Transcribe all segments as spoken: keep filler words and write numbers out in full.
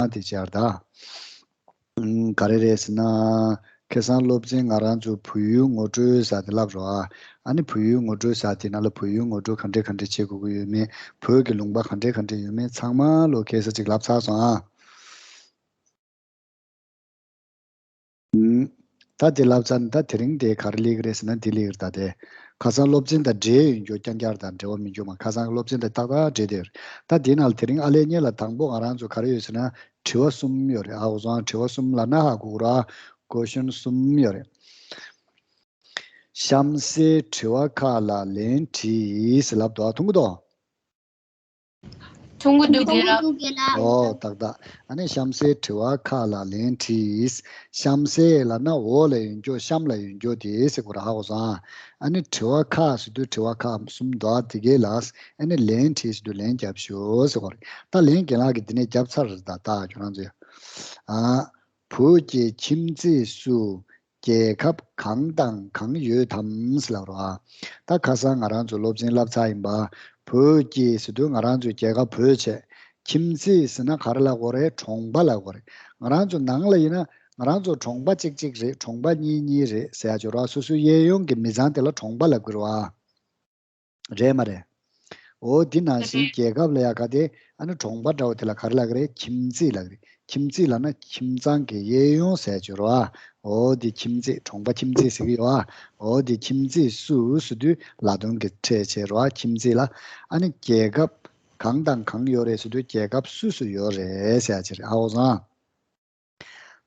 ཨ་དེ་བྱས་ད། ཨུམ། ག་རེ་རེད་ཟེར་ན། ཁ་སང་སློབ་ཚན་ང་རང་ཚོ་བོད་ཡུལ་ངོ་སྤྲོད་ཟེར་དེ་བསླབ་རོགས་ཨ། ཨ་ནི་བོད་ཡུལ་ངོ་སྤྲོད་ཟེར་དེ་ནང་ལ་བོད་ཡུལ་ངོ་སྤྲོད་ག་འདྲས་ག་འདྲས་བྱེད་དགོས་ཀྱི་ཡོད་མེད། བོད་ཀྱི་ལུང་པ་ག་འདྲས་ག་འདྲས་ཡོད་མེད་ཚང་མ་ལོ་ཁ་སང་ཅིག་བསླབ་ཚར་སོང་ཨ། ཨུམ། ད་དེ་བསླབ་ཚར་ནས་ད་དེ་རིང་དེ་ག་རེ་སླེབས་ཀྱི་རེད་ཟེར་ན་དེ་སླེབས་ཀྱི་རེད། ད་དེ་ཁ་སང་སློབ་ཚན་དང་འབྲེལ་ཡོད་འགྱོ་རྐྱང་རྐྱང་དང་འབྲེལ་བ་མི་འགྱོ་མ། ཁ་སང་གི་སློབ་ཚན་དང་ཏག་ཏག་འབྲེལ་དེ་རེད། ད་དེའི་ནང་ལ་དེ་རིང་ཨ་ལས་སྔོན་ལ་དང་པོ་ང་རང་ཚོ་ག་རེ་ཡོད་ཟེར་ན་དྲི་བ་གསུམ་ཡོད་རེད། ཨ་འོ་སོང་དྲི་བ་གསུམ་ལབ་ན་ཧ་གོ་གི་རེད། ཀོ་ཤན་གསུམ་ཡོད་རེད། གཤམ་གསལ་དྲི་བ་ཁག་ལ་ལན་བྲིས་ལབ་འདུག་ཨ། མཐོང་གི་འདུག་མཐོང་གི་འདུག་རྒན་ལགས། ཨོ་ཏག་ཏག་ཨ་ནི་གཤམ་གསལ་དྲི་བ་ཁག་ལ་ལན་བྲིས། གཤམ་གསལ་ལབ་ན་འོག་ལ་ཡོད་འགྱོ་གཤམ་ལ་ཡོད་འགྱོ་དེ་ཟེར་དགོས་རེད། ཧ་གོ་སོང་ཨ། ཨ་ནི་དྲི་བ་ཁག་ཟེར་དུས་དྲི་བ་ཁག་གསུམ་འདུག་ཨ། དེ་གའི་ལ་ཨ་ནི་ལན་བྲིས་ཟེར་དུས་ལན་རྒྱབ་ཤོག་ཟེར་དགོས་རེད། ད་ལན་རྒན་ལགས་ཀྱིས་འདི་ནས་རྒྱབ་ཚར་རེད། ད་ད་ཁྱོད་རང་ཚོས་ཨ། བོད་ཀྱི་ཁྱིམ་མཚེས་སུ་རྒྱལ་ཁབ་གང་དང་གང་ཡོད་དམ་ཟེར་ལབ་རོགས་ཨ། ད་ཁ་སང་ང་རང་ཚོ་སློབ་ཚན་བསླབ་ཚར་ཡིན་པ། བོད་ཀྱི་ཟེར་དུས་ང་རང་ཚོའི་རྒྱལ་ཁབ་བོད་བྱས། ཁྱིམ་མཚེས་ཟེར་ན་ག་རེ་ལབ་དགོས་རེད། གྲོང་པ་ལབ་དགོས་རེད། ང་རང་ཚོ་ནང་ལ་ཡིན་ན་ང་རང་ཚོ་གྲོང་པ་གཅིག་གཅིག་རེད། གྲོང་པ་གཉིས་གཉིས་རེད་ཟེར་ཡ་ཅིག་ཡོད་རེད་བ། སོ་སོའི་གཡས་གཡོན་གྱི་མི་ཚང་དེ་ལ་གྲོང་པ་ལབ་དགོས་རེད་བ། རེད་མ་རེད། འོ་འདི་ནང་བཞིན་རྒྱལ་ཁབ་ལ་ཡ་ག་དེ་ཨ་ནི་གྲོང་པ་འདྲ་བོ་དེ་ལ་ག་རེ་ལབ་ཀྱི་རེད། ཁྱིམ་མཚེས་ལབ་ཀྱི་རེད། ཁྱིམ་མཚེས་ལབ་ན་ཁྱིམ་ཚང་གི་གཡས་གཡོན་ཟེར་གྱི་རེད་བ། འོ་འདི་ཁྱིམ་མཚེས་གྲོང་པ་ཁྱིམ་མཚེས་ཟེར་གྱི་ཡོད་བ། འོ་འདི་ཁྱིམ་མཚེས་སུ་ཟེར་དུས་ལ་དོན་གྱི་ཕྲད་བྱས་རེད་བ། ཁྱིམ་མཚེས་ལ་ཨ་ནི་རྒྱལ་ཁབ་གང་དང་གང་ཡོད་རེད་ཟེར་དུས་རྒྱལ་ཁབ་སུ་སུ་ཡོད་རེད་ཟེར་ཡ་ཅིག་རེད། ཨ་འོ་སོང་ཨ།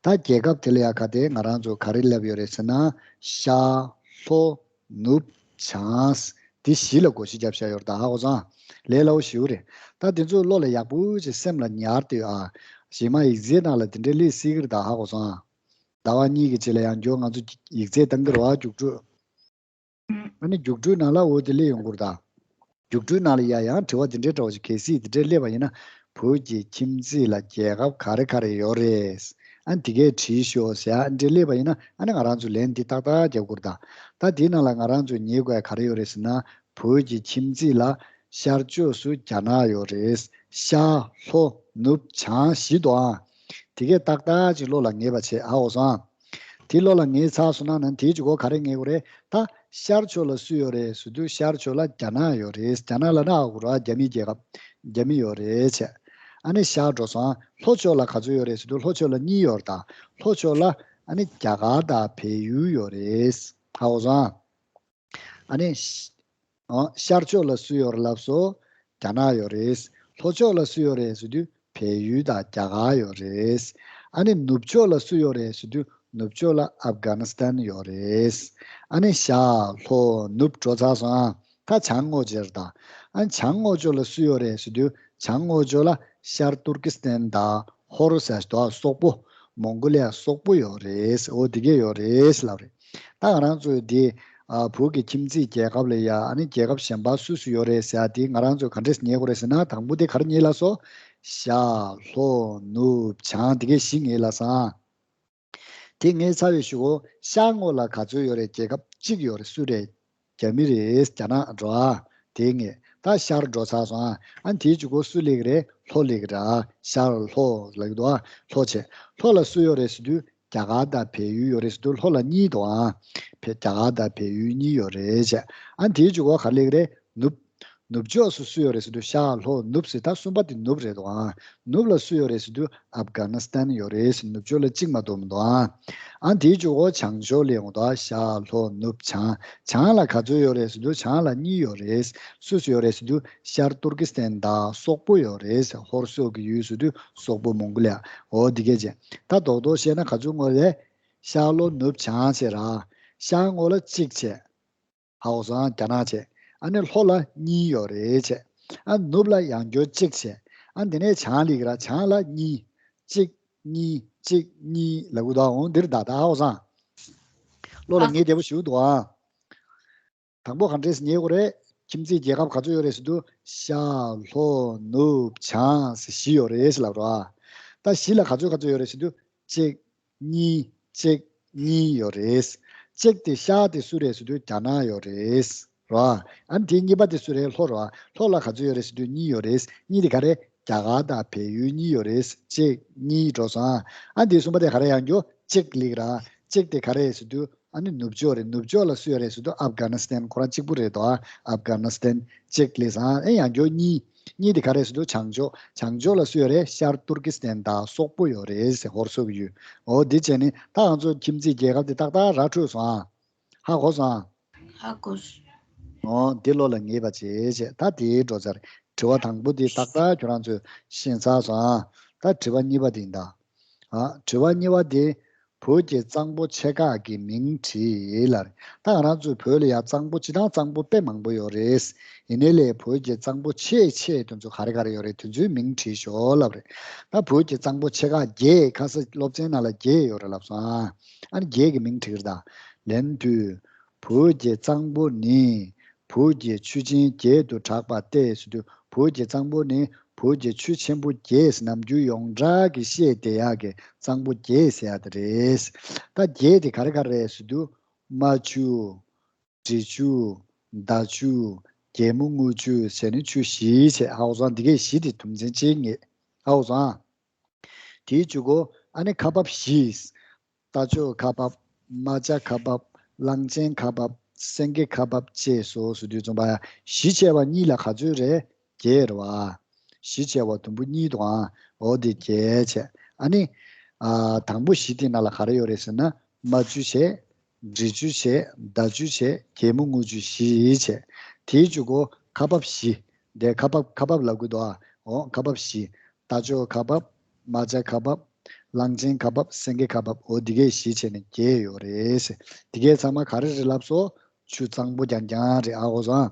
ད་རྒྱལ་ཁབ་དེ་ལ་ཡ་ག་དེ་ང་རང་ཚོ་ག་རེ་ལབ་ཡོད་རེད་ཟེར་ན། ཤར་ལྷོ་ནུབ་བྱང་། འདི་བཞི་ལ་བགོ་བཤའ་བརྒྱབ་བཞག་ཡོད་རེད། ད་ཧ་གོ་སོང་། ལས་སླ་བོ་ཞེ་པོ་རེད། ད་དེ་ཚོ་བློ་ལ་ཡག་པོ་ཅིག་སེམས་ལ་ཉར་ཏེ་ཨ། གཞན་མ་ཡིག་ཚད་ནང་ལ་དེ་འདྲའི་སླེབས་སྲིད་ཀྱི་རེད། ད་ཧ་གོ་སོང་ཨ། ཟླ་བ་གཉིས་ཀྱི་རྗེས་ལ་ཡང་བསྐྱར་ང་ཚོ་ཡིག་ཚད་བཏང་གི་རེད་བ། རྒྱུགས་སྤྲོད། ཨ་ནི་རྒྱུགས་སྤྲོད་ནང་ལ་འོ་དེ་སླེབས་ཡོང་གི་རེད་ད། རྒྱུགས་སྤྲོད་ནང་ལ་ཡ་ཡང་དྲི་བ་འདི་འདྲའི་འདྲ་བོ་ཞིག་གལ་སྲིད་འདི་འདྲའི་སླེབས་པ་ཡིན་ན། བོད་ཀྱི་ཁྱིམ་མཚེས་ལ་རྒྱལ་ཁབ་ག་རེ་ག་རེ་ཡོད་རེད། ཨ་ནི་འདི་གས་བྲིས་ཤོག་ཟེར་ཨ་འདྲའི་སླེབས་པ་ཡིན་ན། ཨ་ནི་ང་རང་ཚོ་ལན་འདི་ཏག་ཏག་རྒྱབ་དགོས་རེད་ད། ད་འདིའི་ནང་ལ་ང་རང་ཚོ་ཉན་དགོས་ཡ་ག་རེ་ཡོད་རེད་ཟེར་ན། བོད་ཀྱི་ཁྱིམ་མཚེས་ལ་ཤར་ཕྱོགས་སུ་རྒྱ་ནག་ཡོད་རེད། ཤར་ལྷོ་ནུབ་བྱང་བཞི་འདུག་ཨ། དེ་གས་ཏག་ཏག་ཅིག་བློ་ལ་ངེས་པ་བྱེད་ཨ་འོ་སོང་ཨ། དེ་བློ་ལ་ངེས་ཚར་སོང་ན་ནང་དེའི་གཅིག་གོ་ག་རེ་ངེས་དགོས་རེད། ད་ཤར་ཕྱོགས་ལ་སུ་ཡོད་རེད་ཟེར་དུས་ཤར་ཕྱོགས་ལ་རྒྱ་ནག་ཡོད་རེད། རྒྱ་ནག་ལ་ན་ཨ་གོ་ར་རྒྱ་མིའི་རྒྱལ་ཁབ་རྒྱ་མི་ཡོད་རེད་བྱས། ཨ་ནི་ཤར་འགྲོ་སོང་ཨ། ལྷོ་ཕྱོགས་ལ་ག་ཚོད་ཡོད་རེད་ཟེར་དུས་ལྷོ་ཕྱོགས་ལ་གཉིས་ཡོད་རེད་ད། ལྷོ་ཕྱོགས་ལ་ཨ་ནི་རྒྱ་གར་དང་བལ་ཡུལ་ཡོད་རེད། ཨ་འོ་སོང་ཨ། ཨ་ནི། ཤར་ཕྱོགས་ལ་སུ་ཡོད་རེད་ལབ་སོང་། རྒྱ་ནག་ཡོད་རེད། ལྷོ་ཕྱོགས་ལ་སུ་ཡོད་རེད་ཟེར་དུས་བལ་ཡུལ་དང་རྒྱ་གར་ཡོད་རེད། ཨ་ནི་ནུབ་ཕྱོགས་ལ་སུ་ཡོད་རེད་ཟེར་དུས་ནུབ་ཕྱོགས་ལ་ཨབ་གྷ་ནི་སི་ཐན་ཡོད་རེད། ཨ་ནི་ཤར་ལྷོ་ནུབ་འགྲོ་ཚར་སོང་ཨ། ད་བྱང་ངོས་ཅིག་རེད་ད། ཨ་ནི་བྱང་ངོས་ཕྱོགས་ལ་སུ་ཡོད་རེད་ཟེར་དུས་བྱང་ངོས་ཕྱོགས་ལ་ཤར་ཏུར་ཀི་སི་ཐན་དང་ཧོར་ཟེར་དུས་སོག་པོ། མོང་གོ་ལི་ཡ་སོག་པོ་ཡོད་རེད། འོ་དེ་གས་ཡོད་རེད་ལབ་རེད། ད་ང་རང་ཚོས་འདི་ཨ་བོད་ཀྱི་ཁྱིམ་མཚེས་རྒྱལ་ཁབ་ལ་ཡ་ཨ་ནི་རྒྱལ་ཁབ་གཞན་པ་སུ་སུ་ཡོད་རེད་ཟེར་ཡ་དེ་ང་རང་ཚོས་ག་འདྲས་ཉན་དགོས་རེད་ཟེར་ན། དང་པོ་དེ་ག་རེ་ཉན་ལབ་སོང་། ཤར་ལྷོ་ནུབ་བྱང་དེ་གས་བཞི་ཉན་ལབ་སོང་། དེ་ཉན་ཚར་བའི་གཞུག་གུ་ཤར་ངོས་ལ་ག་ཚོད་ཡོད་རེད། རྒྱལ་ཁབ་གཅིག་ཡོད་རེད། སུ་རེད། རྒྱ་མི་རེད། རྒྱ་ནག་འགྲོ་ཨ། དེ་ངས་ད་ཤར་འགྲོ་ཚར་སོང་ཨ། ཨ་དེའི་གཅིག་གོ་སུ་སླེབས་ཀྱི་རེད། ལྷོ་སླེབས་ཀྱི་རེད་ཨ། ཤར་ལྷོ་ལབ་ཀྱི་འདུག་ཨ། ལྷོ་བྱས། ལྷོ་ལ་སུ་ཡོད་རེད་ཟེར་དུས་རྒྱ་གར་དང་བལ་ཡུལ་ཡོད་རེད་ཟེར་དུས་ལྷོ་ལ་གཉིས་འདུག་ཨ། བལ་རྒྱ་གར་དང་བལ་ཡུལ་གཉིས་ཡོད་རེད་བྱས། ཨ་དེའི་གཅིག་གོ་ག་སླེབས་ཀྱི་རེད། ནུབ། ནུབ་ཕྱོགས་སུ་སུ་ཡོད་རེད་ཟེར་དུས་ཤར་ལྷོ་ནུབ་ཟེར། ད་གསུམ་པ་དེ་ནུབ་རེད་འདུག་ཨ། ནུབ་ལ་སུ་ཡོད་རེད་ཟེར་དུས་ཨབ་གྷ་ནི་སི་ཐན་ཡོད་རེད་ཟེར། ནུབ་ཕྱོགས་ལ་གཅིག་མ་གཏོགས་མི་འདུག་ཨ། ཨ་དེའི་གཅིག་གོ་བྱང་ཕྱོགས་ལ་ཡོང་འདུག་ཨ། ཤར་ལྷོ་ནུབ་བྱང་། བྱང་ལ་ག་ཚོད་ཡོད་རེད་ཟེར་དུས་བྱང་ལ་གཉིས་ཡོད་རེད། སུ་སུ་ཡོད་རེད་ཟེར་དུས་ཤར་ཏུར་ཀི་སི་ཐན་དང་སོག་པོ་ཡོད་རེད་ཟེར། ཧོར་སོག་གི་ཡུལ་ཟེར་དུས་སོག་པོ་མོང་གོ་ལི་ཡ། འོ་འདི་གས་བྱས། ད་རྡོག་རྡོག་བཤད་ན་ག་ཚོད་ངོས་རེད། ཤར་ལྷོ་ནུབ་བྱང་བྱས་ར། ཤར་ངོས་ལ་གཅིག་བྱས། ཧ་གོ་སོང་། རྒྱ་ནག་བྱས། ཨ་ནི་ལྷོ་ལ་གཉིས་ཡོད་རེད་བྱས། ཨ་ནུབ་ལ་ཡང་བསྐྱར་གཅིག་བྱས། ཨ་དེ་ནས་བྱང་ལ་ཡོད་ར། བྱང་ལ་གཉིས། གཅིག་གཉིས་གཅིག་གཉིས་ལབ་གི་འདུག་ཨ། འོང་འདིར་ད་ད་ཧ་གོ་སོང་། བློ་ལ་ངེས་བདེ་པོ་ཞིག་འདུག་ཨ། དང་པོ་ག་འདྲས་ཉན་དགོས་རེད། ཁྱིམ་མཚེས་རྒྱལ་ཁབ་ག་ཚོད་ཡོད་རེད་ཟེར་དུས་ཤར་ལྷོ་ནུབ་བྱང་ཟེར་བཞི་ཡོད་རེད་ཟེར་ལབ་ར། ད་བཞི་ལ་ག་ཚོད་ག་ཚོད་ཡོད་རེད་ཟེར་དུས་གཅིག་གཉིས། གཅིག་གཉིས་ཡོད་རེད། གཅིག་དེ་ཤར་དེ་སུ་རེད་ཟེར་དུས་རྒྱ་ནག་ཡོད་རེད། ར། ཨ་ནི་དེ་གཉིས་པ་དེ་སུ་རེད། ལྷོ་ར། ལྷོ་ལ་ག་ཚོད་ཡོད་རེད་ཟེར་དུས་གཉིས་ཡོད་རེད། གཉིས་དེ་ག་རེད། རྒྱ་གར་དང་བལ་ཡུལ་གཉིས་ཡོད་རེད། གཅིག་གཉིས་འགྲོ་སོང་ཨ། ཨ་འདི་གསུམ་པ་དེ་ག་རེ་ཡང་རྒྱུ་གཅིག་ལིག་ར། གཅིག་དེ་ག་རེ་ཟེར་དུས་ཨ་ནི་ནུབ་ཕྱོགས་རེད། ནུབ་ཕྱོགས་ལ་སུ་ཡོད་རེད་ཟེར་དུས་ཨབ་གྷ་ནི་སི་ཐན་ཁོ་རང་གཅིག་པུ་རེད་དོ། ཨབ་གྷ་ནི་སི་ཐན་གཅིག་ལིག་སོང་ཨ། ཨེ་ཡང་རྒྱུ་གཉིས། གཉིས་དེ་ག་རེ་ཟེར་དུས་བྱང་ཕྱོགས། བྱང་ཕྱོགས་ལ་སུ་ཡོད་རེད། ཤར་ཏུར་ཀི་སི་ཐན་དང་སོག་པོ་ཡོད་རེད་ཟེར། ཧོར་སོག་ཡུལ། འོ་འདི་བྱས་ནི་ད་ང་ཚོ་ཁྱིམ་མཚེས་རྒྱལ་ཁབ་དེ་ཏག་ཏག་ར་འཕྲོད་སོང་ཨ། ཧ་གོ་སོང་ཨ། ཧ་གོ་སོང་། འོ་འདི་བློ་ལ་ངེས་པ་བྱེད་བྱེད། ད་དེའི་འགྲོ་ཚར། དྲི་བ་དང་པོ་དེ་ཏག་ཏག་ཁྱོད་རང་ཚོས་ཤེས་ཚར་སོང་ཨ། ད་དྲི་བ་གཉིས་པ་དེ་ཡིན་ད། ཨ་དྲི་བ་གཉིས་པ་དེ། བོད་ཀྱི་གཙང་པོ་ཆེ་ཁག་གི་མིང་བྲིས་ལ་རེད། ད་ང་རང་ཚོའི་བོད་ལ་ཡང་གཙང་པོ་སྤྱི་དང་གཙང་པོ་དཔེ་མང་པོ་ཡོད་རེད། ཡིན་ནའི་ལས་བོད་ཀྱི་གཙང་པོ་ཆེ་ཆེ་དེ་ཚོ་ག་རེ་ག་རེ་ཡོད་རེད། དེ་ཚོའི་མིང་བྲིས་ཤོག་ལབ་རེད། ད་བོད་ཀྱི་གཙང་པོ་ཆེ་ཁག་བརྒྱད། ཁ་ས་སློབ་ཚན་ནང་ལ་བརྒྱད་ཡོད་རེད་ལབ་སོང་ཨ། ཨ་ནི་བརྒྱད་ཀྱི་མིང་བྲིས་ཀྱི་རེད་ད། ལན་དུ། བོད་ཀྱི་གཙང་པོ་ནི་བོད་ཀྱི་ཆུ་ཆེན་བརྒྱད་དུ་གྲགས་པ་སྟེ་ཟེར་དུས། བོད་ཀྱི་གཙང་པོ་ནི་བོད་ཀྱི་ཆུ་ཆེན་པོ་བརྒྱད་ཟེར། ནམ་རྒྱུན་ཡོངས་གྲགས་ཀྱི་བཤད་བསྡད་ཡག་གི་གཙང་པོ་བརྒྱད་ཟེར་ཡག་དེ་རེད། ད་བརྒྱད་དེ་ག་རེ་ག་རེ་རེད་ཟེར་དུས། རྨ་ཆུ། འབྲི་ཆུ། མདའ་ཆུ། རྒྱལ་མོ་རྔུལ་ཆུ་བྱས་ནས་ཆུ་བཞི་བྱས། ཧ་གོ་སོང་། འདི་གས་བཞི་དེ་དུམ་ཚན་གཅིག་ངེས། ཧ་གོ་སོང་ཨ། དེའི་མཇུག་གོ་ཨ་ནི་ཁ་འབབ་བཞི། རྟ་མཆོག་ཁ་འབབ། རྨ་བྱ་ཁ་འབབ། གླང་ཆེན་ཁ་འབབ། སེང་གེ་ཁ་འབབ་བཅས་སོ་ཟེར་དུས་ཙམ་པ་ཡ། བཞི་བྱས་པ་གཉིས་ལ་ག་ཚོད་རེད། བརྒྱད་རེད་བ། བཞི་བྱས་པ་དུམ་བུ་གཉིས་དང་ཨ། འོ་དེ་བརྒྱད་བྱས། ཨ་ནི། ཨ་དང་པོ་བཞི་དེ་ནང་ལ་ག་རེ་ཡོད་རེད་ཟེར་ན། རྨ་ཆུ་བྱས། འབྲི་ཆུ་བྱས། མདའ་ཆུ་བྱས། རྒྱལ་མོ་རྔུལ་ཆུ་བཞི་བྱས། དེའི་མཇུག་གོ་ཁ་འབབ་བཞི། དེ་ཁ་འབབ་ཁ་འབབ་ལབ་དགོས་འདུག་ཨ། འོ་ཁ་འབབ་བཞི། རྟ་མཆོག་ཁ་འབབ། རྨ་བྱ་ཁ་འབབ། གླང་ཆེན་ཁ་འབབ། སེང་གེ་ཁ་འབབ། འོ་འདི་གས་བཞི་བྱས་ནས་བརྒྱད་ཡོད་རེད། འདི་གས་ཚང་མ་ག་རེ་རེད་ལབ་སོང་། ཆུ་གཙང་པོ་རྐྱང་རྐྱང་རེད། ཨ་གོ་སོང་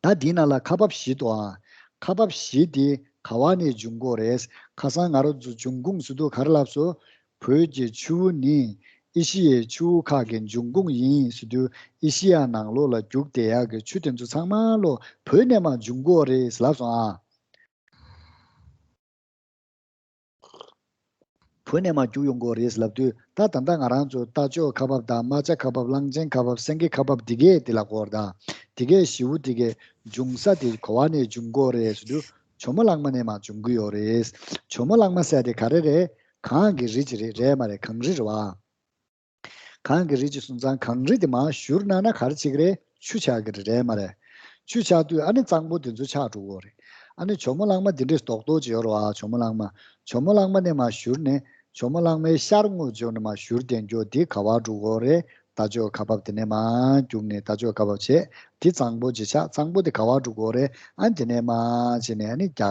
ཨ། ད་འདི་ནང་ལ་ཁ་འབབ་བཞི་འདུག་ཨ། ཁ་འབབ་བཞི་དེ་ག་བ་ནས་འབྱུང་གི་ཡོད་རེད། ཁ་སང་ང་རང་ཚོ་འབྱུང་ཁུངས་ཟེར་དུས་ག་རེ་ལབ་སོང་། བོད་ཀྱི་ཆུ་བོ་ནི་ཨེ་ཤི་ཡའི་ཆུ་བོ་ཁག་གི་འབྱུང་ཁུངས་ཡིན་ཟེར་དུས། ཨེ་ཤི་ཡ་ནང་ལོགས་ལ་རྒྱུག་བསྡད་ཡག་གི་ཆུ་དེ་ཚོ་ཚང་མ་ལོ་བོད་ནས་མར་འབྱུང་གི་ཡོད་རེད་ལབ་སོང་ཨ། བོད་ནས་མར་རྒྱུག་ཡོང་གི་ཡོད་རེད་ལབ་དུས། ད་ད་ལྟ་ང་རང་ཚོ་རྟ་མཆོག་ཁ་འབབ་དང་། རྨ་བྱ་ཁ་འབབ། གླང་ཆེན་ཁ་འབབ། སེང་གེ་ཁ་འབབ། འདི་གས་དེ་ལ་གོ་བར་དང་། འདི་གས་བཞི་བོ་དེ་གས་འབྱུང་ས་དེ་ག་བ་ནས་འབྱུང་གི་ཡོད་རེད་ཟེར་དུས། ཇོ་མོ་གླང་མ་ནས་མར་འབྱུང་གི་ཡོད་རེད། ཇོ་མོ་གླང་མ་ཟེར་དེ་ག་རེ་རེད། གངས་ཀྱི་རི་ཅིག་རེད། རེད་མ་རེད། གངས་རི་རེད་བ། གངས་ཀྱི་རི་ཅིག་སོང་ཙང་གངས་རི་དེ་མར་བཞུར་གནང་ན་ག་རེ་བྱེད་ཀྱི་རེད། ཆུ་ཆགས་ཀྱི་རེད། རེད་མ་རེད། ཆུ་ཆགས་དུས་ཨ་ནི་གཙང་པོ་དེ་ཚོ་ཆགས་འགྲོ་གི་ཡོད་རེད། ཨ་ནི་ཇོ་མོ་གླང་མ་འདི་འདྲས་རྡོག་རྡོག་ཅིག་ཡོད་རེད་བ། ཇོ་མོ་གླང་མ། ཇོ་མོ་གླང་མ་ནས་མར་བཞུར་ནས་ཇོ་མོ་གླང་མའི་ཤར་ངོས་ཕྱོགས་ནས་མར་བཞུར་བསྡད་རྒྱུ་དེ་ག་བར་འགྲོ་གི་ཡོད་རེད། རྟ་མཆོག་ཁ་འབབ་དེ་ནས་མར་རྒྱུག་ནས་རྟ་མཆོག་ཁ་འབབ་བྱས། དེ་གཙང་པོ་ཅིག་ཆགས། གཙང་པོ་དེ་ག་བར་འགྲོ་གི་ཡོད་རེད། ཨ་དེ་ནས་མར་བྱས་ནས་ཨ་ནི་རྒྱ་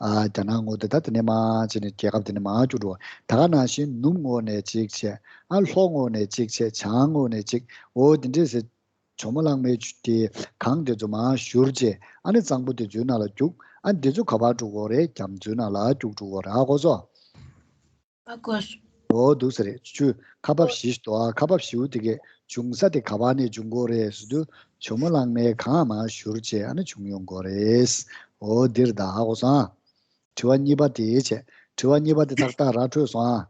ཨ་རྒྱ་ནག་ངོས་དེ། ད་དེ་ནས་མར་བྱས་ནས་རྒྱལ་ཁབ་དེ་ནས་མར་རྒྱུག་འགྲོ་བ། ད་ག་ནང་བཞིན་ནུབ་ངོས་ནས་གཅིག་བྱས། ཨ་ལྷོ་ངོས་ནས་གཅིག་བྱས། བྱང་ངོས་ནས་གཅིག་འོ་དེ་འདྲས་ཟེར། ཇོ་མོ་གླང་མའི་ཆུ་དེ་གངས་དེ་ཚོ་མར་བཞུར་བྱས། ཨ་ནི་གཙང་པོ་དེ་ཚོའི་ནང་ལ་རྒྱུག་ཨ་ནི་དེ་ཚོ་ག་པར་འགྲོ་གི་ཡོད་རེད། རྒྱ་མཚོའི་ནང་ལ་རྒྱུག་འགྲོ་གི་ཡོད་རེད། ཨ་གོ་སོང་། ཨ་གོ་སོང་། འོ་འདུག་ས་རེད། ཆུ་ཁ་འབབ་བཞི་ཞིག་འདུག་ཨ། ཁ་འབབ་བཞི་པོ་དེ་གས་འབྱུང་ས་དེ་ག་པར་ནས་འབྱུང་གི་ཡོད་རེད་ཟེར་དུས། ཇོ་མོ་གླང་མའི་གངས་མར་བཞུར་བྱས་ཨ་ནི་བྱུང་ཡོང་གི་ཡོད་རེད། འོ་འདིར་ད་ཧ་གོ་སོང་ཨ། དྲི་བ་གཉིས་པ་དེ་བྱས། དྲི་བ་གཉིས་པ་དེ་ཏག་ཏག་ར་འཕྲོད་སོང་ཨ།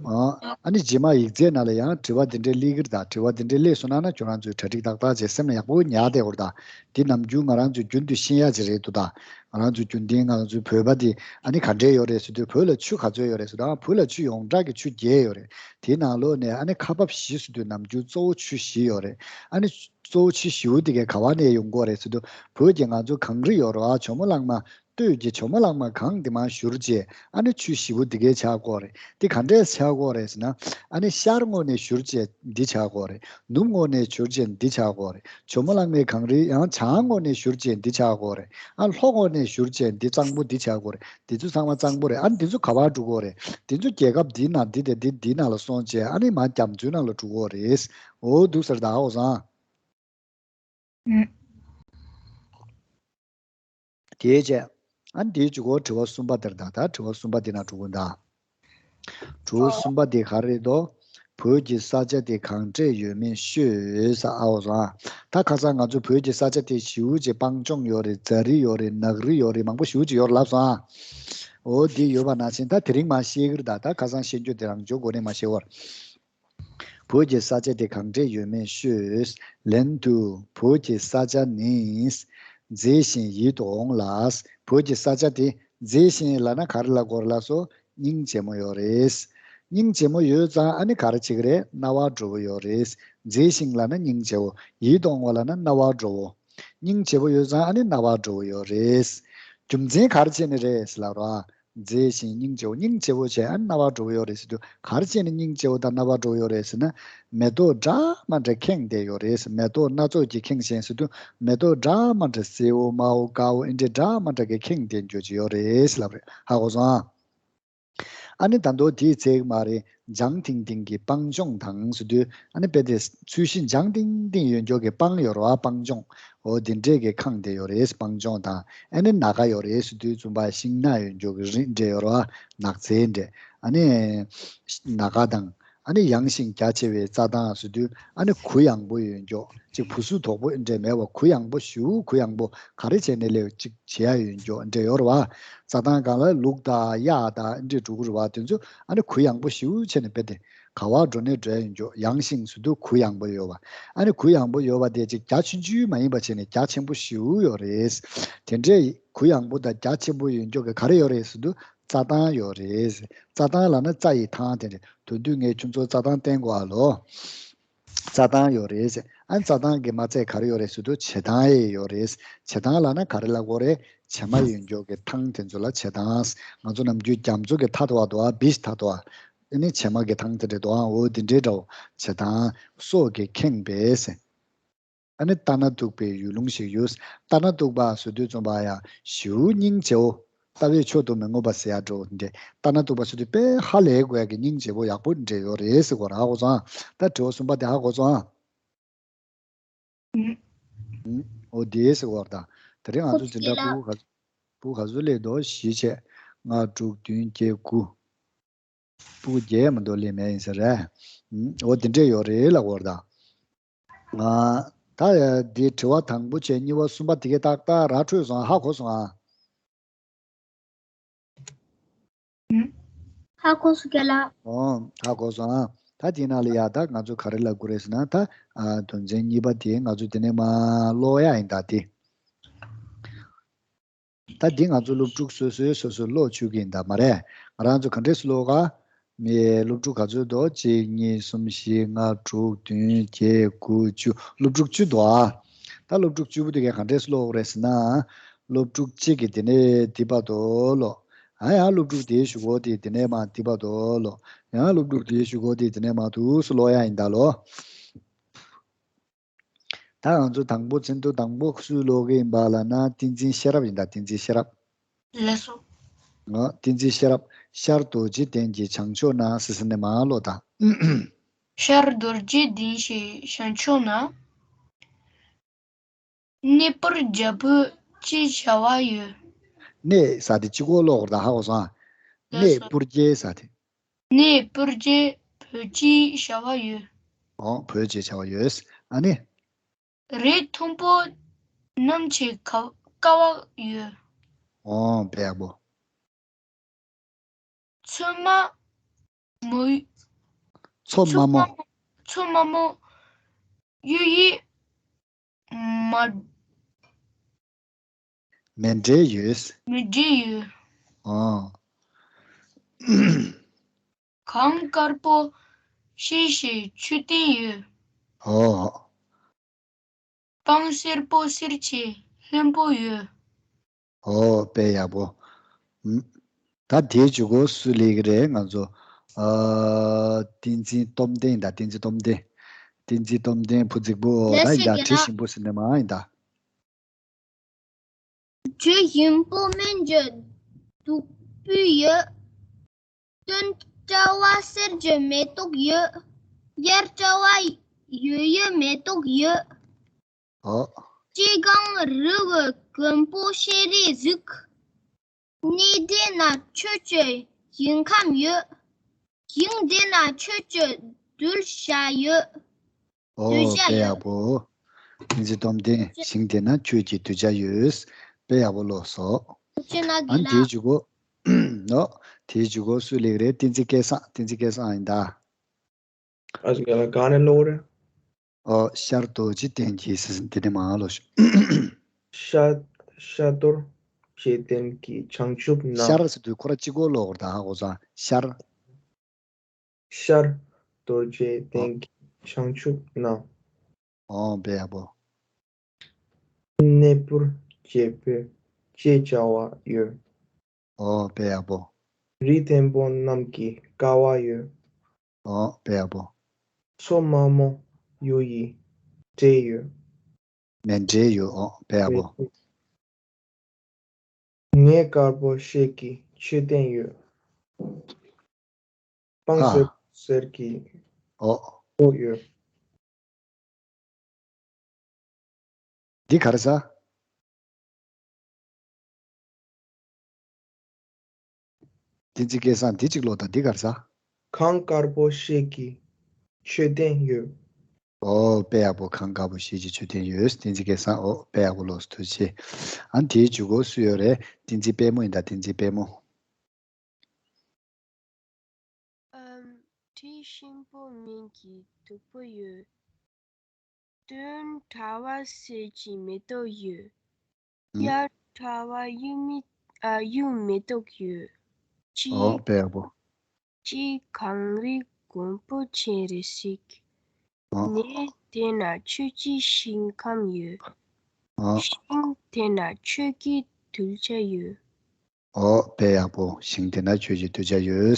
ཨ་ཨ་ནི་རྗེས་མ་ཡིག་ཚད་ནང་ལ་ཡང་དྲི་བ་འདི་འདྲའི་སླེབས་ཀྱི་རེད་ད། དྲི་བ་འདི་འདྲའི་སླེབས་སོང་ན་ན་ཁྱོད་རང་ཚོས་གྲ་སྒྲིག་ཏག་ཏག་བྱས་སེམས་ལ་ཡག་པོ་ཉར་བསྡད་དགོས་རེད་ད། འདི་ནམ་རྒྱུན་ང་རང་ཚོས་རྒྱུན་དུ་ཤེས་ཡ་ཅིག་རེད་འདུག་ད། ང་རང་ཚོ་རྒྱུན་ལྡན་ང་རང་ཚོའི་བོད་པ་འདི་ཨ་ནི་ག་འདྲས་ཡོད་རེད་ཟེར་དུས། བོད་ལ་ཆུ་ག་ཚོད་ཡོད་རེད་ཟེར་དུས། ཨ་བོད་ལ་ཆུ་ཡོངས་གྲགས་ཀྱི་ཆུ་བརྒྱད་ཡོད་རེད། དེའི་ནང་ལོགས་ནས་ཨ་ནི་ཁ་འབབ་བཞི་ཟེར་དུས་ནམ་རྒྱུན་གཙོ་བོ་ཆུ་བཞི་ཡོད་རེད། ཨ་ནི་གཙོ་བོ་ཆུ་བཞི་པོ་དེ་གས་ག་པ་ནས་ཡོང་གི་ཡོད་རེད་ཟེར་དུས། བོད་ཀྱི་ང་ཚོ་གངས་རི་ཡོད་རེད་བ། ཇོ་མོ་གླང་མ། སྟོད་ཀྱི་ཇོ་མོ་གླང་མ་གངས་དེ་མར་བཞུར་བྱས་ཨ་ནི་ཆུ་བཞི་པོ་འདི་གས་ཆགས་ཀྱི་ཡོད་རེད། འདི་ག་འདྲས་ཆགས་ཀྱི་ཡོད་རེད་ཟེར་ན། ཨ་ནི་ཤར་ངོས་ནས་བཞུར་བྱས་འདི་ཆགས་ཀྱི་ཡོད་རེད། ནུབ་ངོས་ནས་བཞུར་བྱས་འདི་ཆགས་ཀྱི་ཡོད་རེད། ཇོ་མོ་གླང་མའི་གངས་རི་ཡང་བྱང་ངོས་ནས་བཞུར་བྱས་འདི་ཆགས་ཀྱི་ཡོད་རེད། ཨ་ལྷོ་ངོས་ནས་བཞུར་བྱས་འདི་གཙང་པོ་འདི་ཆགས་ཀྱི་ཡོད་རེད། འདི་ཚོ་ཚང་མ་གཙང་པོ་རེད། ཨ་ནི་འདི་ཚོ་ག་པར་འགྲོ་གི་ཡོད་རེད། འདི་ཚོ་རྒྱལ་ཁབ་འདིའི་ནང་འདི་དང་འདི་འདིའི་ནང་ལ་སོང་བྱས་ཨ་ནི་མར་རྒྱ་མཚོའི་ནང་ལ་འགྲོ་གི་ཡོད་རེད། འོ་འདུག་ས་རེད་ད། ཧ་གོ་སོང་ཨ། ཨུམ། དེའི་རྗེས། ཨ་ནི་དེའི་མཇུག་གོ་དྲི་བ་གསུམ་པ་དེར་ད། ད་དྲི་བ་གསུམ་པ་དེ་ན་འགྲོ་གི་ཡིན་ད། དྲི་བ་གསུམ་པ་དེ་ག་རེ་རེད་དོ། བོད་ཀྱི་ས་ཆ་དེ་གང་འདྲས་ཡོད་མེད་ཤོད་ས། ཨ་འོ་སོང་ཨ། ད་ཁ་སང་ང་ཚོ་བོད་ཀྱི་ས་ཆ་དེ་ཞེ་པོ་ཅིག་སྤང་ལྗོངས་ཡོད་རེད། རྫ་རི་ཡོད་རེད། ནགས་རི་ཡོད་རེད། མང་པོ་ཞེ་པོ་ཅིག་ཡོད་རེད་ལབ་སོང་ཨ། འོ་དེ་ཡོད་པ་ནང་བཞིན་ད་དེ་རིང་མར་བཤད་ཀྱི་རེད་ད། ད་ཁ་སང་བཤད་རྒྱུ་དེ་རང་འཇོག་གོ་ནས་མར་བཤད་བར། བོད་ཀྱི་ས་ཆ་དེ་གང་འདྲས་ཡོད་མེད་ཤོད། ལན་དུ་བོད་ཀྱི་ས་ཆ་ནི་ མཛེས་ཤིང་ཡིད་དུ་འོང་ལ། བོད་ཀྱི་ས་ཆ་དེ་མཛེས་ཤིང་ལབ་ན་ག་རེ་ལབ་དགོས་རེད་ལགས་སོ། སྙིང་རྗེ་མོ་ཡོད་རེད། སྙིང་རྗེ་མོ་ཡོད་ཙང་ཨ་ནི་ག་རེ་བྱེད་ཀྱི་རེད། རྣ་བ་འགྲོ་བོ་ཡོད་རེད། མཛེས་ཤིང་ལབ་ན་སྙིང་རྗེ་བོ། ཡིད་དུ་འོང་བ་ལབ་ན་རྣ་བ་འགྲོ་བོ། སྙིང་རྗེ་བོ་ཡོད་ཙང་ཨ་ནི་རྣ་བ་འགྲོ་བོ་ཡོད་རེད། རྒྱུ་མཚན་ག་རེ་བྱས་ནས་རེད་ཟེར་ལབ་རོགས། མཛེས་ཤིང་སྙིང་རྗེ་བོ། སྙིང་རྗེ་བོ་བྱས་ཨ་ནི་རྣ་བ་འགྲོ་བོ་ཡོད་རེད་ཟེར་དུས་ག་རེ་བྱས་ནས་སྙིང་རྗེ་བོ་དང་རྣ་བ་འགྲོ་བོ་ཡོད་རེད་ཟེར་ན། མེ་ཏོག་འདྲ་མི་འདྲ་ཁེངས་བསྡད་ཡོད་རེད། མེ་ཏོག་སྣ་ཚོགས་ཀྱིས་ཁེངས་བཞིན་ཟེར་དུས་མེ་ཏོག་འདྲ་མི་འདྲ་སེར་བོ་དམར་བོ་དཀར་བོ་ཨེ་འདྲས་འདྲ་མི་འདྲ་གིས་ཁེངས་བསྡད་རྒྱུ་ཅིག་ཡོད་རེད་ཟེར་ལབ་རེད། ཧ་གོ་སོང་ཨ། ཨ་ནི་ད་དུང་དེའི་ཚིག་མ་རེད། ལྗང་ཐིང་ཐིང་གི་སྤང་ལྗོངས་དང་ཟེར་དུས་ཨ་ནི་དཔེ་དེ་ཚུལ་བཞིན་ལྗང་ཐིང་ཐིང་ཡོད་མགྱོགས་ཀྱི་སྤང་ཡོད་རེད་བ། སྤང་ལྗོངས། འོ་དེ་འདྲས་ཀྱི་ཁེངས་བསྡད་ཡོད་རེད། སྤང་ལྗོངས་དང་ཨ་ནི་ནམ་མཁའ་ཡོད་རེད་ཟེར་དུས་བཙུན་པ་ཤིང་ནགས་ཡོད་མགྱོགས་ཀྱི་རི་འདྲས་ཡོད་རེད་བ། ནགས་ཚལ་འདྲས། ཨ་ནི་ནམ་མཁའ་དང་། ཨ་ནི་ཡངས་ཤིང་རྒྱ་ཆེ་བའི་རྩྭ་ཐང་ཟེར་དུས་ཨ་ནི་གུ་ཡངས་པོ་ཡོད་མགྱོགས་ཅིག་བུ་སུ་དོག་པོ་ཨེ་འདྲས་མེད་པ་གུ་ཡངས་པོ་ཞེ་པོ་གུ་ཡངས་པོ་ག་རེ་བྱས་ནས་སླེབས་ཅིག་བྱེད་ཡ་ཡོད་མགྱོགས་ཨེ་འདྲས་ཡོད་རེད་བ། རྩྭ་ཐང་སྒང་ལ་ལུག་དང་གཡག་དང་ཨེ་འདྲས་འགྲོ་གི་རེད་བ། དེ་ཚོ་ཨ་ནི་གུ་ཡངས་པོ་ཞེ་པོ་བྱས་ནས་རྦད་དེ་ག་བར་འགྲོ་ནས་འགྲོ་ཡ་ཡོད་མགྱོགས། ཡངས་ཤིང་ཟེར་དུས་གུ་ཡངས་པོ་ཡོད་པ། ཨ་ནི་གུ་ཡངས་པོ་ཡོད་པ་དེ་ཅིག་རྒྱ་ཆུང་ཆུང་མ་ཡིན་པ་བྱས་ནས་རྒྱ་ཆེན་པོ་ཞེ་པོ་ཡོད་རེད། དེ་འདྲས་གུ་ཡངས་པོ་དང་རྒྱ་ཆེན་པོ་ཡོད་མགྱོགས་ཀྱི་ག་རེ་ཡོད་རེད་ཟེར་དུས་རྩྭ་ཐང་ཡོད་རེད། རྩྭ་ཐང་ལབ་ན་རྩྭ་ཡི་ཐང་དེ་རེད། དོན་དུ་ངས་ཁྱོད་ཚོ་རྩྭ་ཐང་བསྟན་དགོས་ཨ་ལོ། རྩྭ་ཐང་ཡོད་རེད། ཨ་རྩྭ་ཐང་གི་མ་ཚད་ག་རེ་ཡོད་རེད་ཟེར་དུས་བྱེ་ཐང་ཡང་ཡོད་རེད། བྱེ་ཐང་ལབ་ན་ག་རེ་ལབ་དགོས་རེད། བྱེ་མ་ཡོད་མགྱོགས་ཀྱི་ཐང་དེ་ཚོ་ལ་བྱེ་ཐང་། ང་ཚོ་ནམ་རྒྱུན་རྒྱ་མཚོ་གི་མཐའ་དོ་བ་དོ་བ་བིཆ་མཐའ་དོ་བ། ཨ་ནི་བྱེ་མ་གི་ཐང་དེ་འདྲ་དོ་བ། འོ་དེ་འདྲའི་འདྲ་བོ་བྱེ་ཐང་སོགས་ཀྱིས་ཁེངས་པའི། ཨ་ནི་ལྟ་ན་སྡུག་པའི་ཡུལ་ལུང་ཞིག་ཡོད། ལྟ་ན་སྡུག་པ་ཟེར་དུས་བཙུན་པ་ཡ་ཞེ་པོ་སྙིང་རྗེ་བོ། ལྟ་བས་ཆོག་ཏུ་མི་མངོན་པ་ཟེར་ཡ་འདྲ་བོ་འདྲ། ལྟ་ན་སྡུག་པ་ཟེར་དུས་དཔེ་ཧ་ལས་དགོས་ཡ་གི་སྙིང་རྗེ་བོ་ཡག་པོ་འདྲ་ཡོད་རེད་ཟེར་གོ་ར། ཧ་གོ་སོང་ཨ། ད་དྲི་བ་གསུམ་པ་དེ་ཧ་གོ་སོང་ཨ། ཨུམ། ཨོ་དེ་ཟེར་གོ་ར། ད་དེ་རིང་ང་ཚོ་འཛིན་གྲྭ་ཕྲུ་གུ་ག་ཕྲུ་གུ་ག་ཚོད་སླེབས་འདུག་བཞི་བྱས། ལྔ་དྲུག་བདུན་བརྒྱད་དགུ། ཕྲུ་གུ་བརྒྱད་མ་གཏོགས་སླེབས་མེད་ཡིན་ས་རེད། ཨུམ། ཨོ་དེ་འདྲས་ཡོད་རེད་ལབ་གོ་ར་ད། ང་། ད་ཡ་འདི་དྲི་བ་དང་པོ་བྱས་གཉིས་པ་གསུམ་པ་དེ་གའི་ཏག་ཏག་ར་འཕྲོད་སོང་། ཧ་གོ་སོང་ཨ། ཧ་གོ་སོང་རྒན་ལགས། ཨོ། ཧ་གོ་སོང་ཨ། ད་དེའི་ནང་ལ་ཡ་ད་ང་ཚོ་ག་རེ་ལབ་དགོས་རེད་ཟེར་ན་ད། ཨ། དོན་ཚན་གཉིས་པ་དེ་ང་ཚོ་དེ་ནས་མར་ཀློག་ཡ་ཡིན་ད་དེ། ད་འདི་ང་ཚོ་སློབ་ཕྲུག་སོ་སོའི་སོ་སོའི་ཀློག་བཅུག་གི་ཡིན་ད་མ་རེད། ང་རང་ཚོ་ག་འདྲས་སེ་ཀློག་ག་མི་སློབ་ཕྲུག་ག་ཚོད་འདུག་གཅིག་གཉིས་གསུམ་བཞི་ལྔ་དྲུག་བདུན་བརྒྱད་དགུ་བཅུ། སློབ་ཕྲུག་བཅུ་འདུག་ཨ། ད་སློབ་ཕྲུག་བཅུ་པོ་དེ་གས་ག་འདྲས་སེ་ཀློག་རེད་ཟེར་ན། སློབ་ཕྲུག་གཅིག་གིས་དེ་ནས་འདི་བར་དུ་ཀློག་ཨ་ཡང་སློབ་ཕྲུག་དེའི་གཞུག་གུ་དེ་དེ་ནས་མར་འདི་བར་དུ་ཀློག་ཡང་སློབ་ཕྲུག་དེའི་གཞུག་གུ་དེ་དེ་ནས་མར་འདུག་སེ་ཀློག་ཡ་ཡིན་ད་ལོ། ད་ང་ཚོ་དང་པོ་ཚིག་འབྲུ་དང་པོ་སུས་ཀློག་གི་ཡིན་པ་ལབ་ན་བསྟན་འཛིན་ཤེས་རབ་ཡིན་ད། བསྟན་འཛིན་ཤེས་རབ། ལགས་སོ། ཨ། བསྟན་འཛིན་ཤེས་རབ། ཤར་རྡོ་རྗེ་གདན་གྱི་བྱང་ཕྱོགས་ན་ཟེར་ཟེར་ནས་མར་ཀློག་དང་། ཤར་རྡོ་རྗེ་གདན་གྱི་བྱང་ཕྱོགས་ན། གནས་སྤུར་རྒྱལ་པོ་ཅེས་བྱ་བ་ཡོད། གནས་ཟེར་དེ་གཅིག་པོ་ཀློག་དགོས་རེད་ད། ཧ་གོ་སོང་ཨ། ལགས་སོ། གནས་སྤུར་རྒྱལ་ཟེར་དེ། གནས་སྤུར་རྒྱལ་བོད་ཅེས་བྱ་བ་ཡོད། ཨོ། བོད་ཅེས་བྱ་བ་ཡོད། ཨ་ནི། རི་མཐོན་པོ་རྣམས་ཀྱི་ཀ་ཀ་བ་ཡོད། ཨོ། དཔེ་ཡག་པོ། མཚོ་དམའ་མོ། མཚོ་དམའ་མོ། མཚོ་དམའ་མོ་གཡུ་ཡི་མ། མཎྜལ་ཡོད། མཎྜལ་ཡོད། ཨོ། གངས་དཀར་པོ་ཤེལ་གྱི་མཆོད་རྟེན་ཡོད། ཨོ། སྤང་སེར་པོ་གསེར་གྱི་ལྷུན་པོ་ཡོད། ཨོ། དཔེ་ཡག་པོ། ཨུམ། ད་དེའི་མཇུག་གུ་སུ་སླེབས་ཀྱི་རེད། ང་ཚོ། ཨ། བསྟན་འཛིན་སྟོབས་ལྡན་ཡིན་ད། བསྟན་འཛིན་སྟོབས་ལྡན། བསྟན་འཛིན་སྟོབས་ལྡན་བུ་རྫིག་པོ་ད་ཡིན་ད། དྲི་ཞིམ་པོ་ཟེར་ནས་མར་ཡིན་ད། དྲི་ཞིམ་པོ་སྨན་གྱི་བདུག་སྤོས་ཡོད། སྟོན་དཔྲལ་བ་གསེར་གྱི་མེ་ཏོག་ཡོད། དབྱར་དཔྲལ་བ་ཡོས་ཡོས་མེ་ཏོག་ཡོད། ཨོ། སྐྱེ་སྒང་རི་བོའི་རྒན་པོ་ཤེས་རིག་གཟིགས། གནས་དེ་ན་ཆོས་ཀྱི་ཞིང་ཁམས་ཡོད། ཞིང་དེ་ན་ཆོས་ཀྱི་གདུལ་བྱ་ཡོད། ཨོ། གདུལ་བྱ་དཔེ་ཡག་པོ། བསྟན་འཛིན་སྟོབས་ལྡན། ཞིང་དེ་ན་ཆོས་ཀྱི་གདུལ་བྱ་ཡོད། དཔེ་ཡག་པོ་ཀློག་སོང་། ཨ་ནི་དེའི་མཇུག་གུ། ཨོ། དེའི་མཇུག་གུ་སུ་སླེབས་རེད། བསྟན་འཛིན་སྐལ་བཟང་། བསྟན་འཛིན་སྐལ་བཟང་ཡིན་ད། ཨ་ཅག་ལ་ག་ནས་ཀློག་རེད། ཨོ། ཤར་རྡོ་རྗེ་གདན་གྱི་ཟེར་འདི་ནས་མར་ཀློག་ཤོག་ཤར་ཤར་རྡོ་རྗེ་གདན་གྱི་བྱང་ཆུབ་ན། ཤར་ཟེར་དུས་ཁོ་ར་གཅིག་པོ་ཀློག་དགོས་རེད་ད། ཧ་གོ་སོང་། ཤར། ཤར་རྡོ་རྗེ་གདན་གྱི་བྱང་ཆུབ་ན། ཨོ་དཔེ་ཡག་པོ། གནས་སྤུར་རྒྱལ་པོ་ཞེས་བྱ་བ་ཡོད། ཨོ་དཔེ་ཡག་པོ། རི་མཐོན་པོ་རྣམས་ཀྱི་ཀ་བ་ཡོད། ཨོ་དཔེ་ཡག་པོ། མཚོ་དམའ་མོ་གཡུ་ཡི་འབྲས་ཡོད། མཎྜལ་ཡོད། ཨོ་དཔེ་ཡག་པོ། ངས་དཀར་པོ་ཤེལ་གྱི་མཆོད་རྟེན་ཡོད། སྤང་ཧ། སེར་སེར་གྱི་ཨོ། ཕོ་ཡོད། འདི་ག་རེ་ཟ། བསྟན་འཛིན་སྐལ་བཟང་འདི་གཅིག་ཀློག་དང་། འདི་ག་རེ་ཟ། གངས་དཀར་པོ་ཤེལ་གྱི་མཆོད་རྟེན་ཡོད། ཨོ་དཔེ་ཡག་པོ། གངས་དཀར་པོ་ཤེལ་གྱི་མཆོད་རྟེན་ཡོད། བསྟན་འཛིན་སྐལ་བཟང་། ཨོ་དཔེ་ཡག་པོ་ཀློག་སོང་། ཐུགས་རྗེ་ཆེ། ཨ་ནི་དེའི་མཇུག་གུ་སུ་ཡོད་རེད། བསྟན་འཛིན་དཔལ་མོ་ཡིན་ད། བསྟན་འཛིན་དཔལ་མོ། ཨམ། དྲི་ཞིམ་པོ་སྨན་གྱི་བདུག་སྤོས་ཡོད། སྟོན་ཁྲ་བ་གསེར་གྱི་མེ་ཏོག་ཡོད། ཨུམ། དབྱར་ཁྲ་བ་གཡུ་མི་ཨ་གཡུ་མེ་ཏོག་ཡོད། ཨོ་དཔེ་ཡག་པོ། ཅི་གངས་རི་མགོན་པོ་སྤྱན་རས་གཟིགས། ཨོ། གནས་དེ་ན་ཆོས་ཀྱི་ཞིང་ཁམས་ཡོད། ཨོ། ཞིང་དེ་ན་ཆོས་ཀྱི་གདུལ་བྱ་ཡོད། ཨོ་དཔེ་ཡག་པོ། ཞིང་དེ་ན་ཆོས་ཀྱི་གདུལ་བྱ་ཡོད།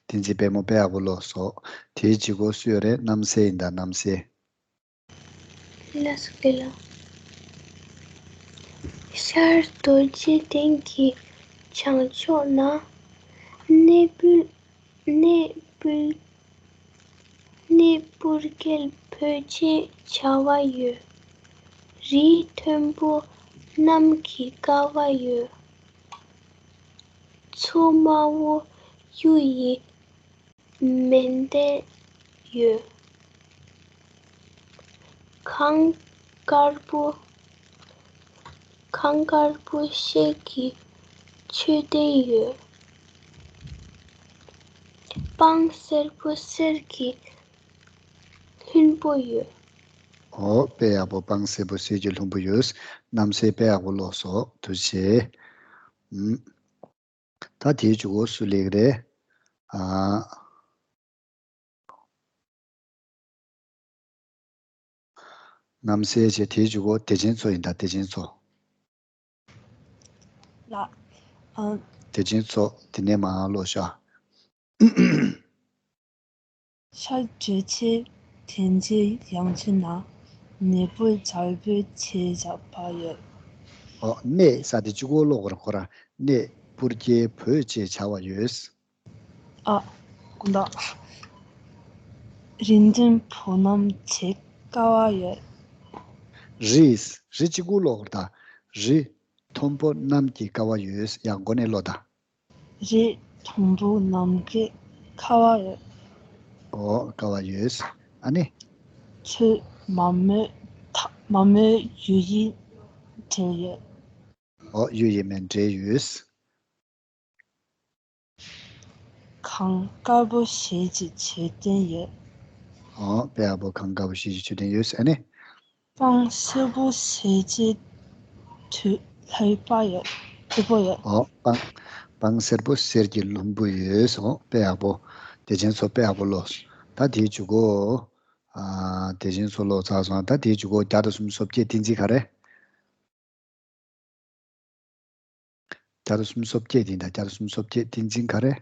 བསྟན་འཛིན་དཔལ་མོ་དཔེ་ཡག་པོ་ཀློག་སོང་། དེའི་མཇུག་གུ་སུ་ཡོད་རེད། རྣམ་སྲས་ཡིན་ད། རྣམ་སྲས། ལགས་སོ་དགེ་ལགས། ཤར་རྡོ་རྗེ་གདན་གྱི་བྱང་ཕྱོགས་ན། གནས་སྤུར་གནས་སྤུར་གནས་སྤུར་རྒྱལ་པོ་ཞེས་བྱ་བ་ཡོད། རི་མཐོན་པོ་རྣམས་ཀྱི་ཀ་བ་ཡོད། མཚོ་དམའ་བོ་གཡུ་ཡི་མཎྜལ་ཡོད། གངས་དཀར་པོ་གངས་དཀར་པོ་ཤེལ་གྱི་མཆོད་རྟེན་ཡོད། སྤང་སེར་པོ་གསེར་གྱི་ལྷུན་པོ་ཡོད། ཨོ་དཔེ་ཡག་པོ། སྤང་སེར་པོ་གསེར་གྱི་ལྷུན་པོ་ཡོད། རྣམ་སྲས་དཔེ་ཡག་པོ་ཀློག་སོང་། ཐུགས་རྗེ་ཆེ། ཨུམ། ད་དེའི་མཇུག་གུ་སུ་སླེབས་རེད། ཨ། རྣམ་སྲས་བྱས། དེའི་མཇུག་གུ་བདེ་ཆེན་མཚོ་ཡིན་ད། བདེ་ཆེན་མཚོ། ལགས། ཨ། བདེ་ཆེན་མཚོ་དེ་ནས་མར་ཀློག་ཤོག། ཤར་རྡོ་རྗེ་གདན་གྱི་ཡང་ཕྱོགས་ན། གནས་སྤུར་རྒྱལ་པོ་ཞེས་བྱ་བ་ཡོད། ཨོ་གནས་ཟེར་དེ་གཅིག་པོ་ཀློག་དགོས་རེད། ཁོ་ར་གནས་སྤུར་རྒྱལ་པོ་ཞེས་བྱ་བ་ཡོད། ཨ། དགོངས་དག། རི་མཐོན་པོ་རྣམས་ཀྱི་ཀ་བ་ཡོད། རི། རི་གཅིག་པོ་ཀློག་དགོས་རེད་ད། རི་མཐོན་པོ་རྣམས་ཀྱི་ཀ་བ་ཡོད། ཡང་མགོ་ནས་ཀློག་དང་། རི་མཐོན་པོ་རྣམས་ཀྱི་ཀ་བ་ཡོད། ཨོ་ཀ་བ་ཡོད། ཨ་ནི། མཚོ་དམའ་མོ་ཐ་དམའ་མོ་གཡུ་ཡི་མཎྜལ་ཡོད། ཨོ་གཡུ་ཡི་མཎྜལ་ཡོད། གངས་དཀར་པོ་ཞེས་བྱའི་མཆོད་རྟེན་ཡོད། ཨོ་དཔེ་ཡག་པོ། གངས་དཀར་པོ་ཞེས་བྱའི་མཆོད་རྟེན་ཡོད། ཨ་ནི། སྤང་སེར་པོ་གསེར་གྱི་ཐུ་ལྷུན་པོ་ཡོད། ཐུ་པོ་ཡོད། ཨོ་སྤང་སྤང་སེར་པོ་གསེར་གྱི་ལྷུན་པོ་ཡོད། ཨོ་དཔེ་ཡག་པོ། བདེ་ཆེན་མཚོ་དཔེ་ཡག་པོ་ཀློག། ད་དེའི་མཇུག་གུ། ཨ། བདེ་ཆེན་མཚོ་ཀློག་ཚར་སོང་། ད་དེའི་མཇུག་གུ་བརྒྱ་དང་སུམ་ཅུ་སོ་བརྒྱད། བསྟན་འཛིན་ག་རེ། བརྒྱ་དང་སུམ་ཅུ་སོ་བརྒྱད་དེ་ཡིན་ད། བརྒྱ་དང་སུམ་ཅུ་སོ་བརྒྱད། བསྟན་འཛིན་ག་རེ།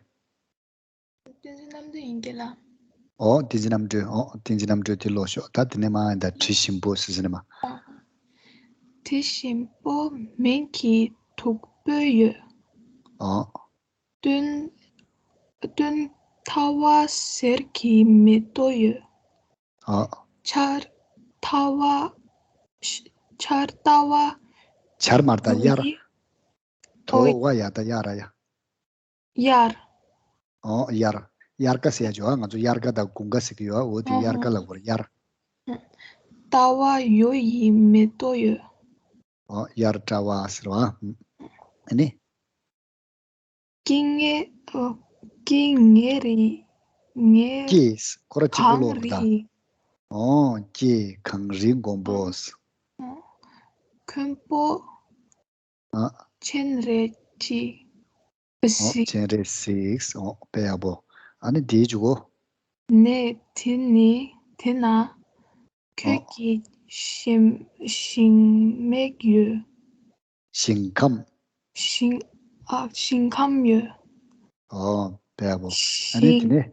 བསྟན་འཛིན་རྣམ་གྲོལ་ཡིན་གྱི་ལགས། ཨོ་བསྟན་འཛིན་རྣམ་གྲོལ། ཨོ་བསྟན་འཛིན་རྣམ་གྲོལ་དེ་ཀློག་ཤོག། ད་དེ་ནས་མར་ཡིན་ད། དྲི་ཞིམ་པོ་ཟེར་ཟེར་ནས་མར། དྲི་ཞིམ་པོ་སྨན་གྱི་བདུག་སྤོས་ཡོད། ཨོ། སྟོན་སྟོན་ཁྲ་བ་གསེར་གྱི་མེ་ཏོག་ཡོད། ཨ། ཆར་ཁྲ་བ། ཆར་ཁྲ་བ། ཆར་མར་ད་གཡུ་ཡི། དབྱར། དོ་ཨོ། བ་ཡ་ད་དབྱར་ཡ། དབྱར། ཨོ་དབྱར། དབྱར་ཁ་ཟེར་ཡ་ཅོ། ང་ཚོ་དབྱར་ཁ་དང་དགུན་ཁ་ཟེར་གྱི་ཡོད། འོ་དེ་ཨོ་དབྱར་ཁ་ལ་གོ་རེད། དབྱར། ཁྲ་བ་གཡུ་ཡི་མེ་ཏོག་ཡོད། ཨོ་དབྱར་ཁྲ་བ་ཟེར་བ། ཨ་ནི། སྐྱེ་ངེ་ཨ། སྐྱེ་ངེ་རི། ངེ། སྐྱེ། ཁོ་ར་གཅིག་པོ་ཀློག་རེད་ད། གངས་རི། ཨོ་སྐྱེ་གངས་རི་མགོན་པོ། ཨོ། མཁོན་པོ་ ཨ། སྤྱན་རས་གཟིགས། ཨོ། གཟིགས། སྤྱན་རས་གཟིགས། ཨོ། དཔེ་ཡག་པོ། ཨ་ནི་དེའི་མཇུག་གོ། ནས་དེ་ནི་དེ་ན་ཁྱོད་ཨོ། ཀྱི་ཞིང་ཞིང་མེད་ཡོད། ཞིང་ཁམས། ཞིང་། ཨ། ཞིང་ཁམས་ཡོད། ཨོ། དཔེ་ཡག་པོ། ཨ་ནི་དེ་ཞིང་ནས།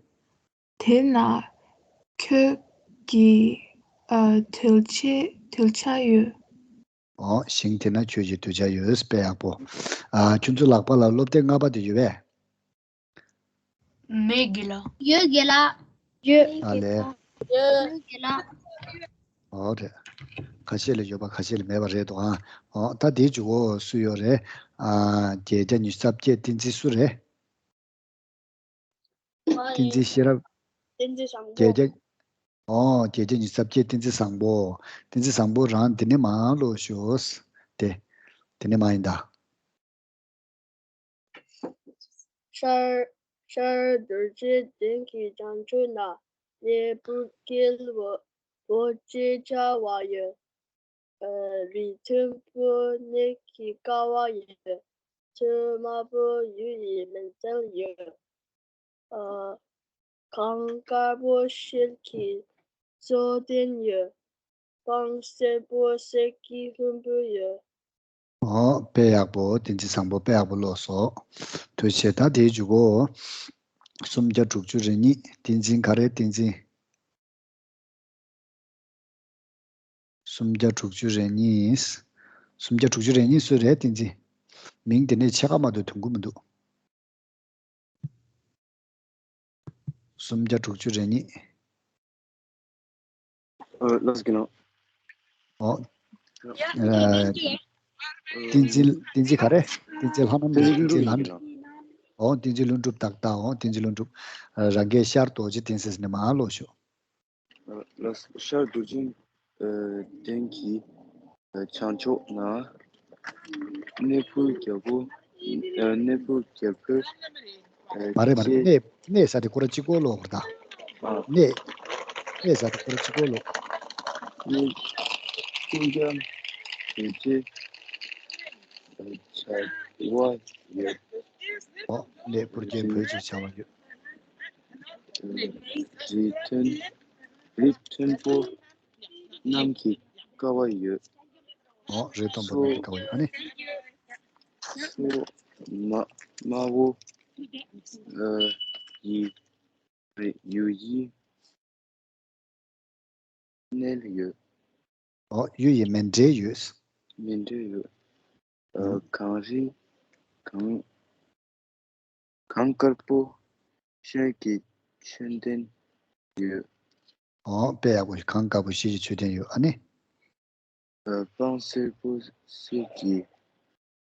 དེ་ན་ཁྱོད་ཀྱི་ཨ་གདུལ་བྱ་གདུལ་བྱ་ཡོད། ཨོ། ཞིང་དེ་ན་ཁྱོད་ཀྱི་གདུལ་བྱ་ཡོད། དཔེ་ཡག་པོ། ཨ། ཁྱོད་ཚོ་ལག་པ་ལ་སློབ་དེབ་ལྔ་པ་དེ་ཡོད་པས། མེད་དགེ་ལགས། ཡོད་དགེ་ལགས། ཡོད། ཨ་ལས། ཡོད་དགེ་ལགས། ཨོ་རེད། ཁ་ཤས་ལ་ཡོད་པ་ཁ་ཤས་ལ་མེད་པ་རེད་དོ། ཨ། ཨོ། ད་དེའི་མཇུག་གོ་སུ་ཡོད་རེད། ཨ། བརྒྱད་བརྒྱ་ཉི་ཤུ་རྩ་བརྒྱད། བསྟན་འཛིན་སུ་རེད། བསྟན་འཛིན་ཤེས་རབ། བསྟན་འཛིན་བཟང་པོ། བརྒྱད་བརྒྱ། ཨོ། བརྒྱད་བརྒྱ་ཉི་ཤུ་རྩ་བརྒྱད། བསྟན་འཛིན་བཟང་པོ། བསྟན་འཛིན་བཟང་པོ་རང་འདི་ནས་མར་ཀློག་ཤོག་དེ། འདི་ནས་མར་ཡིན་ད། ཤར་ཤར་རྡོ་རྗེ་གདན་གྱི་བྱང་ཕྱོགས་ན། གནས་བུ་རྒྱལ་པོ་པོ་ཅེས་བྱ་བ་ཡོད། རི་མཐོན་པོ་གནས་ཀྱི་ཀ་བ་ཡོད། ཆུ་དམར་པོ་ཡུལ་ཡི་མན་ཛལ་ཡོད། གངས་དཀར་པོ་ཤེལ་གྱི་མཚོ་ལྡན་ཡོད། སྤང་སེར་པོ་གསེར་གྱི་ལྷུན་པོ་ཡོད། ཨོ། དཔེ་ཡག་པོ། བསྟན་འཛིན་བཟང་པོ་དཔེ་ཡག་པོ་ཀློག་སོང་། ཐུགས་རྗེ་ཆེ། ད་དེའི་མཇུག་གོ། སུམ་བརྒྱ་དྲུག་ཅུ་རེ་གཉིས། བསྟན་འཛིན་ག་རེ། བསྟན་འཛིན། སུམ་བརྒྱ་དྲུག་ཅུ་རེ་གཉིས། སུམ་བརྒྱ་དྲུག་ཅུ་རེ་གཉིས་སུ་རེད། བསྟན་འཛིན། མིང་དེ་ནས་ཕྱེད་ཀ་མ་གཏོགས་ཐོན་གྱི་མི་འདུག་སུམ་བརྒྱ་དྲུག་ཅུ་རེ་གཉིས། ཨ། ལགས་སོ། ཨོ། ཨ། བསྟན་འཛིན། བསྟན་འཛིན་ག་རེ། བསྟན་འཛིན་ལྷ་ནམ་རེད། བསྟན་འཛིན་ལྷ་ནམ། ཨོ། བསྟན་འཛིན་ཀླུ་སྒྲུབ་ཏག་ཏག་ཨོ། བསྟན་འཛིན་ཀླུ་སྒྲུབ། རང་གི་ཤར་རྡོ་རྗེ་གདན་ཟེར་ནས་མར་ཀློག་ཤོག་ལགས། ཤར་རྡོ་རྗེ་གདན་གྱི་བྱང་ཕྱོགས་ན། གནས་བུ་རྒྱལ་པོ། གནས་བུ་རྒྱལ་པོ། མ་རེད་མ་རེད། གནས་གནས་ས་དེ་ཁོ་ར་གཅིག་པོ་ཀློག་དགོས་རེད་ད། གནས་གནས་ས་དེ་ཁོ་ར་གཅིག་པོ་ཀློག་གནས་བུ་རྒྱལ་པོ་ཆེ་བྱ་བ་ཡོད། ཨོ། གནས་བུ་རྒྱལ་པོ་ཆེ་བྱ་བ་ཡོད། རི་མཐོན་རི་མཐོན་པོ་གནམ་གྱི་ཀ་བ་ཡོད། ཨོ། རི་མཐོན་པོ་གནམ་གྱི་ཀ་བ་ཡོད། ཨ་ནི། མཚོ་དམར་དམར་པོ་ཡི་ཡུལ་ཡི་མནན་ཡོད། ཨོ། གཡུ་ཡི་མཎྜལ་ཡོད། མཎྜལ་ཡོད། ཨ། གངས་རི་གངས་གངས་དཀར་པོ་ཤེལ་གྱི་མཆོད་རྟེན་ཡོད། ཨོ། དཔེ་ཡག་པོ། གངས་དཀར་པོ་ཤེལ་གྱི་མཆོད་རྟེན་ཡོད། ཨ་ནི། ཨ། སྤང་སེར་པོ་གསེར་གྱི་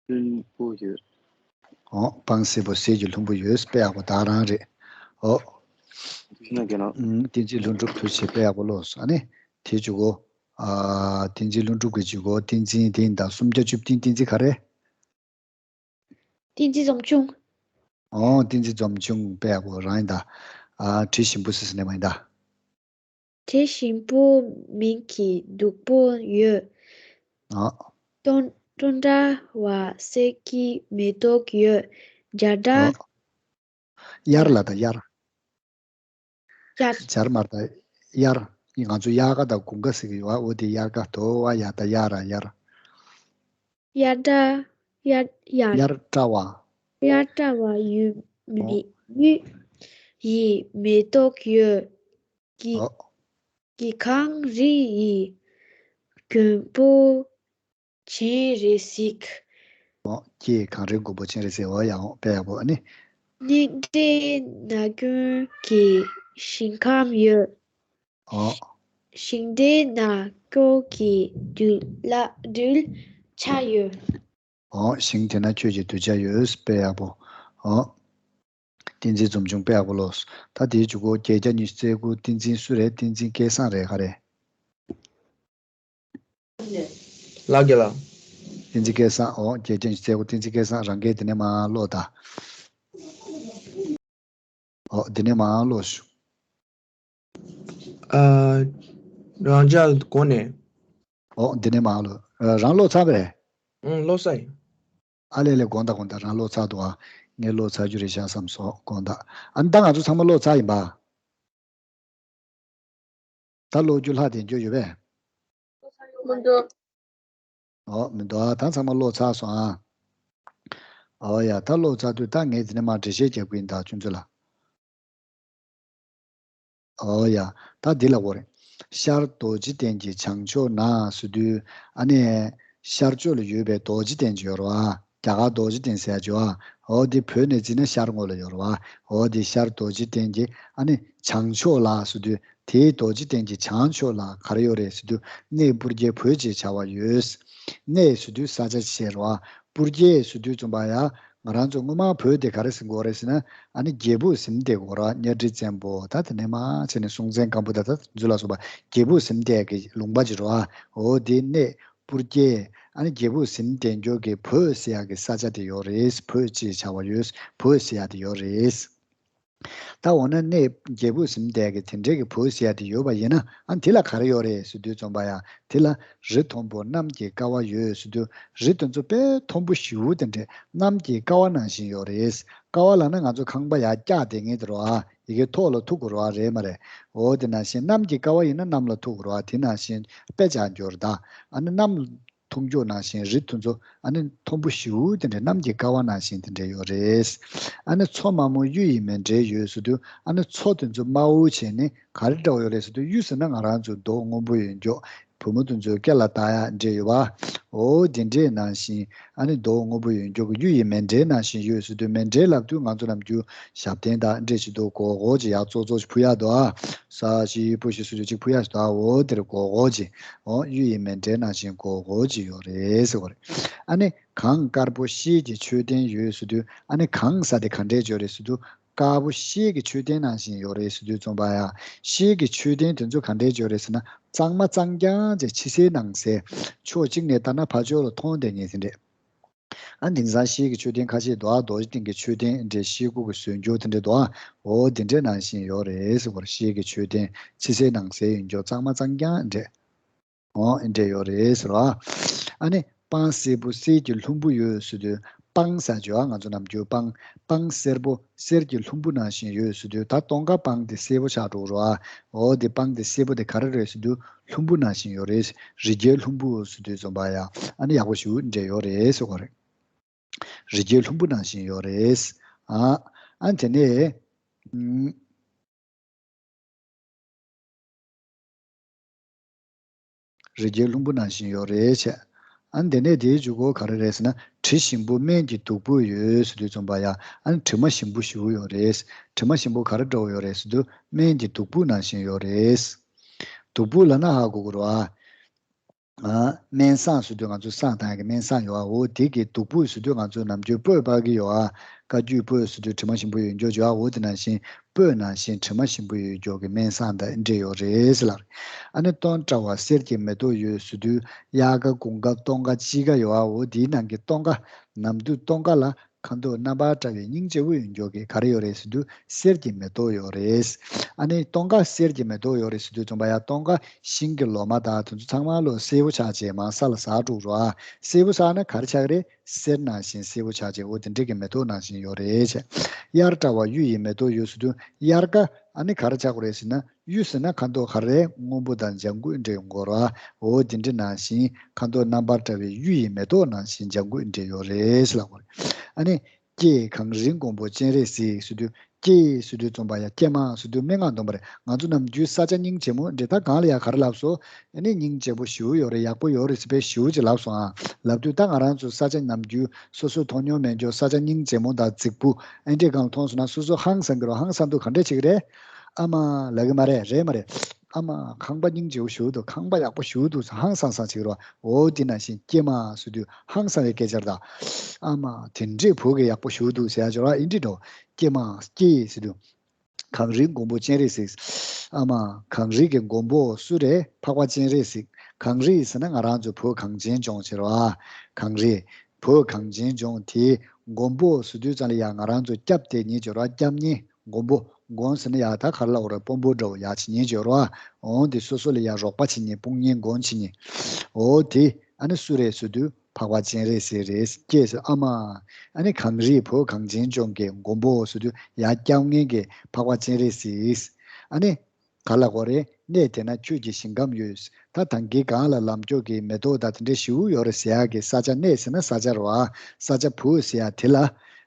ལྷུན་པོ་ཡོད། ཨོ། སྤང་སེར་པོ་གསེར་གྱི་ལྷུན་པོ་ཡོད། དཔེ་ཡག་པོ་ད་རང་རེད། ཨོ། ཡིན་ན་རྒན་ལགས། ཨུམ། བསྟན་འཛིན་ཀླུ་སྒྲུབ་ཐུགས་རྗེ་ཆེ། དཔེ་ཡག་པོ་ཀློག་སོང་། ཨ་ནི་དེ་མཇུག་གོ། ཨ། བསྟན་འཛིན་ཀླུ་སྒྲུབ་ཀྱི་མཇུག་གོ། བསྟན་འཛིན་དེ་ཡིན་ད། སུམ་བརྒྱ་བཅུ་བདུན། བསྟན་འཛིན་ག་རེ། བསྟན་འཛིན་འཛོམས་ཆུང་། ཨོ། བསྟན་འཛིན་འཛོམས་ཆུང་དཔེ་ཡག་པོ་རང་ཡིན་ད། ཨ། དྲི་ཞིམ་པོ་ཟེར་ཟེར་ནས་མ་ཡིན་ད། དྲི་ཞིམ་པོ་མིང་གི་སྡུག་པོ་ཡོད། ཨ། སྟོན་སྟོན་ཁྲ་བ་གསེར་གྱི་མེ་ཏོག་ཡོད། རྒྱ་ཁྲ། ཨ། དབྱར་ལ་ད་དབྱར། དབྱར། རྒྱ་མར་ད་དབྱར། ང་ཚོ་དབྱར་ཁ་དང་དགུན་ཁ་ཟེར་གྱི་ཡོད་ཨ། འོ་དེ་དབྱར་ཁ་དོ་བ་ཡ་ད་དབྱར་ར་དབྱར། དབྱར་ཁྲ། དབྱར་དབྱར། དབྱར་ཁྲ་བ། དབྱར་ཁྲ་བ་ཡུལ། ཨོ། མི་ཡུལ་ཡི་མེ་ཏོག་ཡོད། གི་ཨོ། གི་གངས་རི་ཡི་མགོན་པོ་སྤྱན་རས་གཟིགས། ཨོ། ཀྱེ་གངས་རིའི་མགོན་པོ་སྤྱན་རས་གཟིགས། ཨོ་ཡ་ཨོ། དཔེ་ཡག་པོ། ཨ་ནི། གནས་འདྲེན་ན་མགོན་གྱི་ཞིང་ཁམས་ཡོད། ཨོ། ཞིང་འདྲེན་ན་སྐྱོང་གི་གདུལ་ལ་གདུལ་བྱ་ཡོད། ཨོ། ཞིང་དེ་ན་ཁྱོད་ཀྱི་གདུལ་བྱ་ཡོད། དཔེ་ཡག་པོ། ཨོ། བསྟན་འཛིན་འཛོམས་ཆུང་དཔེ་ཡག་པོ་ཀློག་སོང་། ད་དེའི་མཇུག་གོ། བརྒྱད་བརྒྱ་ཉི་ཤུ་རྩ་དགུ། བསྟན་འཛིན་སུ་རེད། བསྟན་འཛིན་སྐལ་བཟང་རེད། ག་རེ། ལགས་རྒན་ལགས། བསྟན་འཛིན་སྐལ་བཟང་། ཨོ། བརྒྱད་བརྒྱ་ཉི་ཤུ་རྩ་དགུ། བསྟན་འཛིན་སྐལ་བཟང་། རང་སྐད་དེ་ནས་མར་ཀློག་དང་། ཨོ། དེ་ནས་མར་ཀློག་ཤོག་ཨ། རང་འཇགས་སྒོ་ནས། ཨོ། འདི་ནས་མར་ཀློག་ཨ། རང་ཀློག་ཚར་བས། ཨང་། ཀློག་ཚར་ཡིན། ཨ་ལེ་ལེ། དགོངས་དག། དགོངས་དག། རང་ཀློག་ཚར་འདུག་ཨ། ངས་ཀློག་ཚར་རྒྱུ་རེད་ཤག་བསམ་སོང་། དགོངས་དག། ཨ་ནི་ད་ང་ཚོ་ཚང་མ་ཀློག་ཚར་ཡིན་པ། ད་ཀློག་རྒྱུ་ལྷག་བསྡད་རྒྱུ་ཡོད་པས། མི་འདུག་ཨོ་མི་འདུག་ཨ། ད་ཚང་མ་ཀློག་ཚར་སོང་ཨ། ཨོ་ཡ། ད་ཀློག་ཚར་དུས་ད་ངས་དེ་ནས་མར་འགྲེལ་བཤད་རྒྱག་གི་ཡིན་ད་ཁྱོད་ཚོ་ལ། ཨོ་ཡ། ད་འདི་ལ་འོ་རེད། ཤར་རྡོ་རྗེ་གདན་གྱི་བྱང་ཕྱོགས་ན་ཟེར་དུས། ཨ་ནི་ཤར་ཕྱོགས་ལ་ཡོད་པའི་རྡོ་རྗེ་གདན་གྱི་ཡོད་རེད་བ། རྒྱ་གར་རྡོ་རྗེ་གདན་ཟེར་ཡ་ཅིག་ཡོད་ཨ། འོ་དེ་བོད་ནས་བརྩིས་ན་ཤར་ངོས་ལ་ཡོད་རེད་བ། འོ་དེ་ཤར་རྡོ་རྗེ་གདན་གྱི་ཨ་ནི་བྱང་ཕྱོགས་ལ་ཟེར་དུས། དེའི་རྡོ་རྗེ་གདན་གྱི་བྱང་ཕྱོགས་ལ་ག་རེ་ཡོད་རེད་ཟེར་དུས། གནས་སྤུར་རྒྱལ་བོད་ཅེས་བྱ་བ་ཡོད། གནས་ཟེར་དུས་ས་ཆ་ཅིག་བཤད་རེད་བ། སྤུར་རྒྱལ་ཟེར་དུས་ཙམ་པ་ཡ། ང་རང་ཚོ་སྔོན་མ་བོད་དེ་ག་རེ་ཟེར་གྱི་ཡོད་རེད་ཟེར་ན། ཨ་ནི་རྒྱལ་པོ་གཟིམ་བསྡད་ཀྱི་ཡོད་རེད་བ། གཉའ་ཁྲི་བཙན་པོ་ད་དེ་ནས་མར་བྱས་ནས་སྲོང་བཙན་སྒམ་པོ་ད་ད་ཚོ་ལ་སོགས་པ་རྒྱལ་པོ་གཟིམ་བསྡད་ཀྱི་ལུང་པ་ཅིག་རེད་བ། འོ་དེ་གནས་སྤུར་རྒྱལ། ཨ་ནི་རྒྱལ་པོ་གཟིམ་བསྡད་འཇོག་གི་བོད་ཟེར་ཡག་གི་ས་ཆ་དེ་ཡོད་རེད། བོད་ཅེས་བྱ་བ་ཡོད། བོད་ཟེར་ཡག་དེ་ཡོད་རེད། ད་འོ་ན་གནས་རྒྱལ་པོ་གཟིམ་བསྡད་ཀྱི་དེ་འདྲའི་གི་བོད་ཟེར་ཡག་དེ་ཡོད་པ་ཡིན་ན། ཨ་དེ་ལ་ག་རེ་ཡོད་རེད་ཟེར་དུས་ཙམ་པ་ཡ། དེ་ལ་རི་མཐོན་པོ་གནམ་གྱི་ཀ་བ་ཡོད་ཟེར་དུས། རི་དེ་ཚོ་དཔེ་མཐོན་པོ་ཞེ་པོ་དེ་འདྲ་གནམ་གྱི་ཀ་བ་ནང་བཞིན་ཡོད་རེད། ཀ་བ་ལབ་ན་ང་ཚོ་ཁང་པ་ཡར་བཀྱགས་བསྡད་མཁན་དེ་རེད་བ། ཡ་གི་ཐོག་ལ་ཐུག་དགོས་རེད་བ། རེད་མ་རེད། འོ་དེ་ནང་བཞིན་གནམ་གྱི་ཀ་བ་ཡིན་ན་གནམ་ལ་ཐུག་དགོས་རེད་བ། དེ་ནང་བཞིན་དཔེ་ཆ་འབྱོར་ད། ཨ་ནི་གནམ་མཐོང་ཕྱོགས་ནང་བཞིན་རི་དེ་ཚོ་ཨ་ནི་མཐོན་པོ་ཞེ་པོ་དེ་འདྲ་གནམ་གྱི་ཀ་བ་ནང་བཞིན་དེ་འདྲ་ཡོད་རེད། ཨ་ནི་མཚོ་དམའ་མོ་གཡུ་ཡི་མཎྜལ་ཡོད་ཟེར་དུས། ཨ་ནི་མཚོ་དེ་ཚོ་དམའ་བོ་བྱས་ནས་ག་རེ་འདྲ་བོ་ཡོད་རེད་ཟེར་དུས། གཡུ་ཟེར་ན་ང་རང་ཚོ་མདོག་སྔོན་པོ་ཡོད་འཇོག་བུ་མོ་དེ་ཚོའི་སྐེ་ལ་བཏགས་ཡག་འདྲ་ཡོད་པ། འོ་དེ་འདྲའི་ནང་བཞིན་ཨ་ནི་མདོག་སྔོན་པོ་ཡོད་འཇོག་གི་གཡུ་ཡི་མཎྜལ་ནང་བཞིན་ཡོད་ཟེར་དུས། མཎྜལ་ལབ་དུས་ང་ཚོ་ནམ་རྒྱུན་ཞབས་བརྟན་དང་འདྲ་ཞིག་འདུག་གོ་གོ་ཅིག་ཡག་ཙོག་ཙོག་ཅིག་ཕུལ་ཡག་འདུག་ཨ། ས་ཞིག་པོ་ཞིག་སུ་ཅིག་ཕུལ་ཡག་ཞིག་འདུག་ཨ། འོ་དེར་གོ་གོ་ཅིག་འོ་གཡུ་ཡི་མཎྜལ་ནང་བཞིན་གོ་གོ་ཅིག་ཡོད་རེད་ཟེར་བ་རེད། ཨ་ནི་གངས་དཀར་པོ་ཤེལ་གྱི་མཆོད་རྟེན་ཡོད་ཟེར་དུས། ཨ་ནི་གངས་ས་དེ་ག་འདྲས་ཡོད་རེད་ཟེར་དུས། དཀར་པོ་ཤེལ་གྱི་མཆོད་རྟེན་ནང་བཞིན་ཡོད་རེད་ཟེར་དུས་ཙམ་པ་ཡ། ཤེལ་གྱི་མཆོད་རྟེན་དེ་ཚོ་ག་འདྲས་ཡོད་རེད་ཟེར་ན། གཙང་མ་གཙང་རྐྱང་ཅིག་ཕྱི་གསལ་ནང་གསལ། ཕྱོགས་གཅིག་ནས་ལྟ་ན་ཕར་ཕྱོགས་ལ་མཐོང་བསྡད་མཁན་དེ་འདྲས། ཨ་དེང་སང་ཤེལ་གྱི་མཆོད་རྟེན་ཁ་ཤས་འདུག་ཨ། རྡོ་རྗེ་གདན་གྱི་མཆོད་རྟེན་འདྲས། ཤེལ་སྒོ་གི་བཟོས་འཇོག་དེ་འདྲས་འདུག་ཨ། འོ་དེ་འདྲས་ནང་བཞིན་ཡོད་རེད་ཟེར་བ་རེད། ཤེལ་གྱི་མཆོད་རྟེན་ཕྱི་གསལ་ནང་གསལ་ཡིན་འཇོག་གཙང་མ་གཙང་རྐྱང་འདྲས། འོ་ཨེ་འདྲས་ཡོད་རེད་ཟེར་བ། ཨ་ནི་སྤང་སེར་པོ་གསེར་གྱི་ལྷུན་པོ་ཡོད་ཟེར་དུས། སྤང་ཟེར་ཡག་ང་ཚོ་ནམ་རྒྱུན་སྤང་། སྤང་སེར་པོ་གསེར་གྱི་ལྷུན་པོ་ནང་བཞིན་ཡོད་ཟེར་དུས། ད་སྟོང་ཁ་སྤང་དེ་སེར་པོ་ཆགས་འགྲོ་རེད་བ། འོ་དེ་སྤང་དེ་སེར་པོ་དེ་ག་རེ་རེད་ཟེར་དུས། ལྷུན་པོ་ནང་བཞིན་ཡོད་རེད། རི་རྒྱལ་ལྷུན་པོ་ཟེར་དུས་ཙམ་པ་ཡ། ཨ་ནི་ཡག་པོ་ཞེ་པོ་འདྲས་ཡོད་རེད་ཟེར་བ་རེད། རི་རྒྱལ་ལྷུན་པོ་ནང་བཞིན་ཡོད་རེད། ཨ་ཨ་དེ་ནས་ཨུམ། རི་རྒྱལ་ལྷུན་པོ་ནང་བཞིན་ཡོད་རེད་བྱས། ཨ་ནི་དེ་ནས་དེའི་མཇུག་གོ་ག་རེ་རེད་ཟེར་ན། དྲི་ཞིམ་པོ་སྨན་གྱི་བདུག་སྤོས་ཡོད་ཟེར་དུས་ཙམ་པ་ཡ། ཨ་ནི་དྲི་མ་ཞིམ་པོ་ཞེ་པོ་ཡོད་རེད། དྲི་མ་ཞིམ་པོ་ག་རེ་འདྲ་བོ་ཡོད་རེད་ཟེར་དུས། སྨན་གྱི་བདུག་སྤོས་ནང་བཞིན་ཡོད་རེད། བདུག་སྤོས་ལབ་ན་ཧ་གོ་གི་རེད་བ། ཨ་སྨན་བསང་ཟེར་དུས་ང་ཚོ་བསང་བཏང་ཡག་གི་སྨན་བསང་ཡོད་ཨ། འོ་དེ་གི་བདུག་སྤོས་ཟེར་དུས་ང་ཚོ་ནམ་རྒྱུན་སྤོས་སྤར་གི་ཡོད་ཨ། བཀའ་བརྒྱུད་སྤོས་ཟེར་དུས་དྲི་མ་ཞིམ་པོ་ཡོད་འཇོག་ཅིག་ཡོད་ཨ། འོ་དེ་ནང་བཞིན་སྤོས་ནང་བཞིན་དྲི་མ་ཞིམ་པོ་ཡོད་འཇོག་གི་སྨན་བསང་དང་འདྲ་ཡོད་རེད་ཟེར་ལབ་རེད། ཨ་ནི་སྟོན་བཀྲ་བ་གསེར་གྱི་མེ་ཏོག་ཡོད་ཟེར་དུས། དབྱར་ཁ་དགུན་ཁ་སྟོན་ཁ་དཔྱིད་ཁ་ཡོད་ཨ། འོ་དེའི་ནང་གི་སྟོན་ཁ། ནམ་དུས་སྟོན་ཁ་ལ་ཁ་དོག་རྣམ་པར་བཀྲ་བའི་སྙིང་རྗེ་པོ་ཡོད་འཇོག་གི་ག་རེ་ཡོད་རེད་ཟེར་དུས། གསེར་གྱི་མེ་ཏོག་ཡོད་རེད། ཨ་ནི་སྟོན་ཁ་གསེར་གྱི་མེ་ཏོག་ཡོད་རེད་ཟེར་དུས་ཙམ་པ་ཡ། སྟོན་ཁ་ཤིང་གི་ལོ་མ་དང་དེ་ཚོ་ཚང་མ་ལོ་སེར་པོ་ཆགས་བྱས་མར་ས་ལ་ཟག་འགྲོ་རོ་ཨ། སེར་པོ་ཆགས་ན་ག་རེ་ཆགས་རེད། གསེར་ནང་བཞིན་སེར་པོ་ཆགས་བྱས། འོ་དེ་འདྲ་གི་མེ་ཏོག་ནང་བཞིན་ཡོད་རེད་བྱས། དབྱར་བཀྲ་བ་གཡུ་ཡི་མེ་ཏོག་ཡོད་ཟེར་དུས། དབྱར་ཁ་ཨ་ནི་ག་རེ་ཆགས་དགོས་རེད་ཟེར་ན། གཡུ་ཟེར་ན་ཁ་དོག་ག་རེ། སྔོན་པོ་དང་ལྗང་གུ་འདྲ་ཡོང་གི་རེད་བ། འོ་དེ་འདྲ་ནང་བཞིན་ཁ་དོག་རྣམ་པར་བཀྲ་བའི་གཡུ་ཡི་མེ་ཏོག་ནང་བཞིན་ལྗང་གུ་འདྲ་ཡོད་རེད་ལབ་དགོས་རེད། ཨ་ནི་ཀྱེ་གངས་རིའི་མགོན་པོ་སྤྱན་རས་གཟིགས་ཟེར་དུས། ཀྱེ་ཟེར་དུས་ཙམ་པ་ཡ། ཀྱེ་མ་ཟེར་དུས་སྨྲེ་སྔགས་འདོན་པ་རེད། ང་ཚོ་ནམ་རྒྱུན་ས་ཆ་སྙིང་རྗེ་མོ་འདྲ། ད་གང་ལ་ཡ་ག་རེ་ལབ་སོང་། ཨ་ནི་སྙིང་རྗེ་པོ་ཞེ་པོ་ཡོད་རེད། ཡག་པོ་ཡོད་རེད་ཟེར་བས་ཞེ་པོ་ཅིག་ལབ་སོང་ཨ། ལབ་དུས་ད་ང་རང་ཚོ་ས་ཆ་ནམ་རྒྱུན་སོ་སོ་མཐོང་མྱོང་མེད་འཇོག་ས་ཆ་སྙིང་རྗེ་མོ་དང་རྫིག་པོ་ཨེ་འདྲས་སྒང་ལ་མཐོང་སོང་ན། སོ་སོ་ཧང་སང་གི་རེད། ཧང་སང་དུས་ག་འདྲས་བྱེད་ཀྱི་རེད། ཨ་མ་ལབ་གི་མ་རེད། རེད་མ་རེད། ཨ་མ་ཁང་པ་སྙིང་རྗེ་པོ་ཞེ་པོ་འདུག་ཁང་པ་ཡག་པོ་ཞེ་པོ་འདུག་ཟེར་ཧང་སང་སང་བྱེད་ཀྱི་རེད་བ། འོ་དེ་ནང་བཞིན་ཀྱེ་མ་ཟེར་དུས་ཧང་སང་བའི་སྐད་ཆ་རེད་ད། ཨ་མ་དེ་འདྲས་བོད་སྐད་ཡག་པོ་ཞེ་པོ་འདུག་ཟེར་ཡ་ཅིག་རེད་བ། ཨེ་འདྲས་འགྲོ། ཀྱེ་མ་ཀྱེ་ཟེར་དུས། གངས་རིའི་མགོན་པོ་སྤྱན་རས་གཟིགས། ཨ་མ་གངས་རི་གི་མགོན་པོ་སུ་རེད། འཕགས་པ་སྤྱན་རས་གཟིགས། གངས་རི་ཟེར་ན་ང་རང་ཚོ་བོད་གངས་ཅན་ལྗོངས་ཟེར་བ། གངས་རི། བོད་གངས་ཅན་ལྗོངས་དེའི་མགོན་པོ་ཟེར་དུས་ཙམ་ལ་ཡ་ང་རང་ཚོ་སྐྱབས་དེ་ཉིད་ཟེར་བ། སྐྱབས་གནས་མགོན་པོ། མགོན་ཟེར་ན་ཡ་ད་ག་རེ་ལབ་དགོས་རེད། དཔོན་པོ་འདྲ་བོ་ཡ་བྱེད་མཁན་ཟེར་བ། འོང་དེ་སོ་སོ་ལ་ཡ་རོགས་པ་བྱེད་མཁན། དཔུང་གཉེན་མགོན་བྱེད་མཁན། འོ་དེ་ཨ་ནི་སུ་རེད་ཟེར་དུས། འཕགས་པ་སྤྱན་རས་གཟིགས་རེད། ཀྱེ་ཟེར་ཨ་མ། ཨ་ནི་གངས་རིའི་བོད་གངས་ཅན་ལྗོངས་ཀྱི་མགོན་པོ་ཟེར་དུས་ཡར་བསྐྱབས་མཁན་གྱི་འཕགས་པ་སྤྱན་རས་གཟིགས། ཨ་ནི། ག་ལ་གོ་རེད། གནས་དེ་ན་ཁྱོད་ཀྱི་ཞིང་ཁམས་ཡོད། ད་ཐང་གི་སྒང་ལ་ལམ་མཆོག་གི་མེ་ཏོག་དང་དེ་འདྲ་ཞེ་པོ་ཡོད་རེད་ཟེར་ཡག་གི་ས་ཆ། གནས་ཟེར་ན་ས་ཆ་རེད་བ། ས་ཆ་བོད་ཟེར་ཡག་དེ་ལ།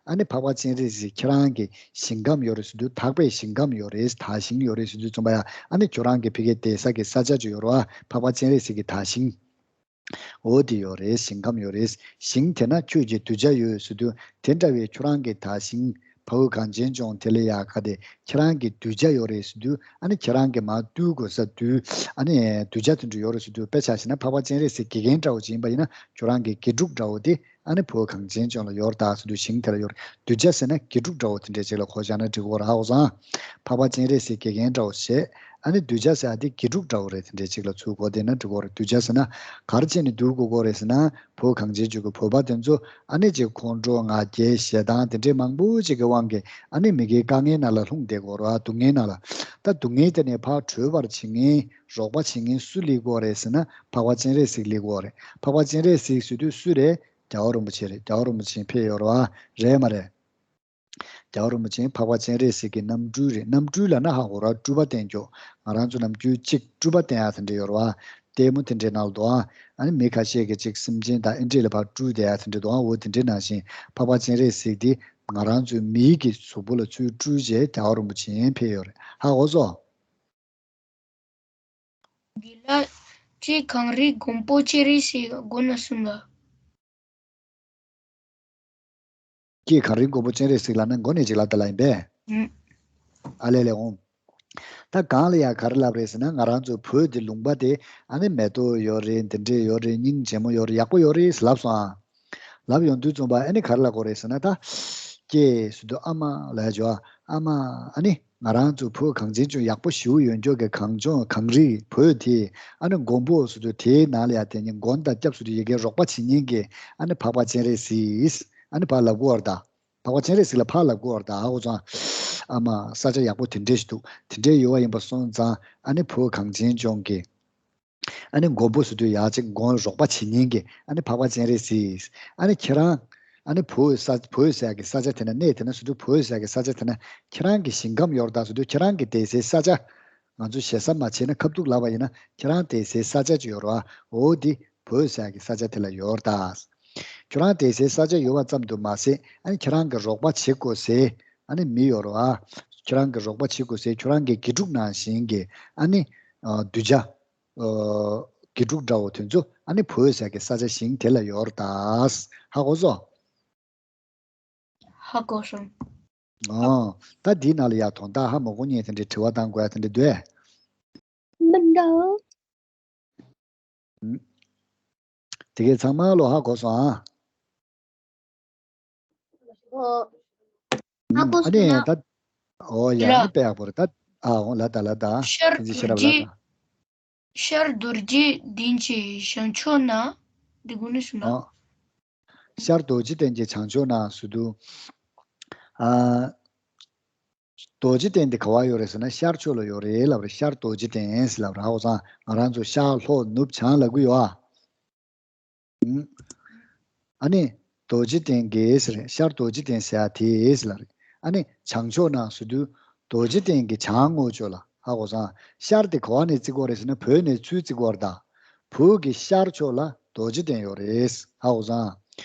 ཨ་ནི་འཕགས་པ་སྤྱན་རས་གཟིགས་ཁྱེད་རང་གི་ཞིང་ཁམས་ཡོད་རེད་ཟེར་དུས། དག་པའི་ཞིང་ཁམས་ཡོད་རེད། དག་ཞིང་ཡོད་རེད་ཟེར་དུས་ཙམ་པ་ཡ། ཨ་ནི་ཁྱོད་རང་གི་ཕ་གིའི་བསྡད་ས་གི་ས་ཆ་ཅིག་ཡོད་རེད་བ། འཕགས་པ་སྤྱན་རས་གཟིགས་ཀྱི་དག་ཞིང་འོ་དེ་ཡོད་རེད། ཞིང་ཁམས་ཡོད་རེད། ཞིང་དེ་ན་ཁྱོད་ཀྱི་གདུལ་བྱ་ཡོད་ཟེར་དུས། དེ་འདྲ་བའི་ཁྱོད་རང་གི་དག་ཞིང་བོད་གངས་ཅན་ལྗོངས་དེ་ལ་ཡ་ག་དེ་ཁྱེད་རང་གི་གདུལ་བྱ་ཡོད་རེད་ཟེར་དུས། ཨ་ནི་ཁྱེད་རང་གི་མར་བཏུལ་དགོས་ས་བཏུལ། ཨ་ནི་གདུལ་བྱ་དེ་འདྲ་ཡོད་རེད་ཟེར་དུས། དཔེ་ཆ་བཞག་ན་འཕགས་པ་སྤྱན་རས་གཟིགས་དགེ་རྒན་འདྲ་བོ་ཅིག་ཡིན་པ་ཡིན་ན། ཁྱོད་རང་གི་དགེ་ཕྲུག་འདྲ་བོ་དེ་ཨ་ནི་བོད་གངས་ཅན་ལྗོངས་ལ་ཡོད་རེད་ད་ཟེར་དུས། ཞིང་དེ་ལ་ཡོད་རེད། གདུལ་བྱ་ཟེར་ན་དགེ་ཕྲུག་འདྲ་བོ་དེ་འདྲ་ཅིག་ལ་གོ་བཞག་ན་འགྲིག་གི་རེད། ཧ་གོ་སོང་ཨ། འཕགས་པ་སྤྱན་རས་གཟིགས་དགེ་རྒན་འདྲ་བོ་བྱས། ཨ་ནི་གདུལ་བྱ་ཟེར་ཡག་དེ་དགེ་ཕྲུག་འདྲ་བོ་རེད། དེ་འདྲ་ཅིག་ལ་ཚུར་གོ་བསྡད་ན་འགྲིག་གི་རེད། གདུལ་བྱ་ཟེར་ན་ག་རེ་བྱས་ནས་འདུལ་དགོས་ཀྱི་རེད་ཟེར་ན། བོད་གངས་ཅན་ལྗོངས་ཀྱི་བོད་པ་དེ་ཚོ་ཨ་ནི་ཅིག་ཁོང་ཁྲོ་ང་རྒྱལ་ཞེ་སྡང་དེ་འདྲའི་མང་པོ་ཅིག་གི་དབང་གིས་ཨ་ནི་མི་དགེ་དཀའ་ངལ་ནང་ལ་ལྷུང་བསྡད་ཀྱི་ཡོད་རེད་བ། སྡུག་བསྔལ་ནང་ལ། ད་སྡུག་བསྔལ་དེ་ནས་ཕར་གྲོལ་བར་བྱེད་མཁན། རོགས་པ་བྱེད་མཁན་སུ་སླེབས་ཀྱི་ཡོད་རེད་ཟེར་ན། འཕགས་པ་སྤྱན་རས་གཟིགས་སླེབས་ཀྱི་ཡོད་རེད། འཕགས་པ་སྤྱན་རས་གཟིགས་ཟེར་དུས་སུ་རེད། རྒྱལ་བ་རིན་པོ་ཆེ་རེད། རྒྱལ་བ་རིན་པོ་ཆེ་ཕེབས་ཡོད་རེད་བ། རེད་མ་རེད། རྒྱལ་བ་རིན་པོ་ཆེ་འཕགས་པ་སྤྱན་རས་གཟིགས་ཀྱི་རྣམ་སྤྲུལ་རེད། རྣམ་སྤྲུལ་ལབ་ན་ཧ་གོ་ར། སྤྲུལ་པ་བསྟན་རྒྱུ། ང་རང་ཚོ་ནམ་རྒྱུན་གཅིག་སྤྲུལ་པ་བསྟན་ཡག་དེ་འདྲ་ཡོད་རེད་བ། ལྟད་མོ་དེ་འདྲའི་ནང་ལ་འདུག་ཨ། ཨ་ནི་མི་ཁ་ཤས་ཀྱིས་གཅིག་སེམས་ཅན་དང་ཨེ་འདྲས་ལ་ཕར་སྤྲུལ་བསྡད་ཡག་དེ་འདྲ་འདུག་ཨ། འོ་དེ་འདྲའི་ནང་བཞིན་འཕགས་པ་སྤྱན་རས་གཟིགས་དེ་ང་རང་ཚོའི་མིའི་གི་གཟུགས་པོ་ལ་ཚུར་སྤྲུལ་བྱས་རྒྱལ་བ་རིན་པོ་ཆེ་ཕེབས་ཡོད་རེད། ཧ་གོ་སོང་། དགེ་ལགས། ཅེས་གངས་རིའི་མགོན་པོ་སྤྱན་རས་གཟིགས་མགོ་ནས་གསུངས་ལ། ཀྱེ་གངས་རིའི་མགོན་པོ་སྤྱན་རས་གཟིགས་ལབ་ན་མགོ་ནས་ཅིག་ལབ་ད་ལ་ཡིན་པས། ཨུམ། ཨ་ལས་ལས་འོང་། ད་གང་ལ་ཡ་ག་རེ་ལབ་རེད་ཟེར་ན། ང་རང་ཚོ་བོད་འདི་ལུང་པ་དེ་ཨ་ནི་མེ་ཏོག་ཡོད་རེད། འདི་འདྲས་ཡོད་རེད། སྙིང་རྗེ་མོ་ཡོད་རེད། ཡག་པོ་ཡོད་རེད་ལབ་སོང་ཨ། ལབ་ཡོང་དུས་ཙམ་པ་ཨ་ནི་ག་རེ་ལབ་དགོས་རེད་ཟེར་ན། ད་ཀྱེ་ཟེར་དུས་ཨ་མ་ལབ་ཡ་ཅིག་ཡོད་ཨ། ཨ་མ། ཨ་ནི་ང་རང་ཚོ་བོད་གངས་ཅན་ལྗོངས་ཡག་པོ་ཞེ་པོ་ཡོད་འཇོག་གི་གངས་ལྗོངས་གངས་རི་བོད་དེ་ཨ་ནི་མགོན་པོ་ཟེར་དུས། དེའི་ནང་ལ་ཡ་དེ་ནི་མགོན་དང་སྐྱབས་ཟེར་དུས་ཡ་གི་རོགས་པ་བྱེད་མཁན་གྱི་ཨ་ནི་འཕགས་པ་སྤྱན་རས་གཟིགས་ཨ་ནི་ཕར་ལབ་དགོས་རེད་ད། འཕགས་པ་སྤྱན་རས་གཟིགས་ལ་ཕར་ལབ་དགོས་རེད་ད། ཧ་གོ་སོང་ཨ། ཨ་མ། ས་ཆ་ཡག་པོ་དེ་འདྲས་ཞིག་འདུག་དེ་འདྲས་ཡོད་པ་ཡིན་པ་སོང་ཙང་ཨ་ནི་བོད་གངས་ཅན་ལྗོངས་ཀྱི་ཨ་ནི་མགོན་པོ་ཟེར་དུས་ཡ་གཅིག་མགོན་རོགས་པ་བྱེད་མཁན་གྱི་ཨ་ནི་འཕགས་པ་སྤྱན་རས་གཟིགས། ཨ་ནི་ཁྱེད་རང་ཨ་ནི་བོད་ས། བོད་ཟེར་ཡག་གི་ས་ཆ་དེ་ན། གནས་དེ་ན་ཟེར་དུས། བོད་ཟེར་ཡག་གི་ས་ཆ་དེ་ན་ཁྱེད་རང་གི་ཞིང་ཁམས་ཡོད་རེད་ད་ཟེར་དུས། ཁྱེད་རང་གི་བསྡད་སའི་ས་ཆ། ང་ཚོ་ཞེ་ས་མ་བྱས་ན་ཁ་ཐུག་ལབ་པ་ཡིན་ན། ཁྱེད་རང་བསྡད་སའི་ས་ཆ་ཅིག་ཡོད་རེད་བ། འོ་འདི་བོད་ཟེར་ཡག་གི་ས་ཆ་དེ་ལ་ཡོད་རེད་ད། ཁྱོད་རང་བསྡད་སའི་ས་ཆ་ཡོད་པ་ཙམ་དུ་མ་ཟད། ཨ་ནི་ཁྱེད་རང་གི་རོགས་པ་བྱེད་དགོས་སའི་ཨ་ནི་མི་ཡོད་རེད་བ། ཁྱོད་རང་གི་རོགས་པ་བྱེད་དགོས་སའི་ཁྱོད་རང་གི་དགེ་ཕྲུག་ནང་བཞིན་གྱི་ཨ་ནི་ཨ་གདུལ་བྱ། ཨ་དགེ་ཕྲུག་འདྲ་བོ་དེ་ཚོ་ཨ་ནི་བོད་ཟེར་ཡག་གི་ས་ཆ་ཞིང་དེ་ལ་ཡོད་རེད་ད། ཧ་གོ་སོང་། ཧ་གོ་སོང་། ཨོ། ད་འདིའི་ནང་ལ་ཡ་དོན་དག་ཧ་མ་གོ་མཁན་དེ་འདྲའི་དྲི་བ་བཏང་དགོས་ཡ་དེ་འདྲ་འདུག་གས། མི་འདུག་ཨུམ། དེ་གས་ཚང་མ་ལོ་ཧ་གོ་སོང་ཨ། ཨོ། ཧ་གོ་ཨ་ནི་སོང་ན། ད། ཨོ་ཡ། ལ། ཨ་ནི་དཔེ་ཡག་པོ་རེད་ད། ཨ་འོང་ལ་ད་ལ་ད། ཤར་དེ་ཚེ་རྡོ་ཤེས་རབ་ལ་རྗེ། ད། ཤར་རྡོ་རྗེ་གདན་གྱི་བྱང་ཕྱོགས་ན། འདི་གུ་ནས་སོང་ན། ཨོ། ཤར་རྡོ་རྗེ་གདན་གྱི་བྱང་ཕྱོགས་ན་ཟེར་དུས། ཨ། རྡོ་རྗེ་གདན་དེ་ག་བ་ཡོད་རེད་ཟེར་ན་ཤར་ཕྱོགས་ལ་ཡོད་རེད་ལབ་རེད། ཤར་རྡོ་རྗེ་གདན་ཟེར་ལབ་རེད། ཧ་གོ་སོང་། ང་རང་ཚོ་ཤར་ལྷོ་ནུབ་བྱང་ལབ་གི་ཡོད་ཨ། ཨ་ནི་རྡོ་རྗེ་གདན་གྱི་ཟེར། ཤར་རྡོ་རྗེ་གདན་ཟེར་ཡ་དེ་ཟེར་ལབ་རེད། ཨ་ནི་བྱང་ཕྱོགས་ན་ཟེར་དུས་རྡོ་རྗེ་གདན་གྱི་བྱང་ངོས་ཕྱོགས་ལ། ཧ་གོ་སོང་། ཤར་དེ་ག་བ་ནས་བརྩི་གི་ཡོད་རེད་ཟེར་ན་བོད་ནས་ཚུར་བརྩི་གི་ཡོད་རེད་ད། བོད་ཀྱི་ཤར་ཕྱོགས་ལ་རྡོ་རྗེ་གདན་ཡོད་རེད། ཧ་གོ་སོང་།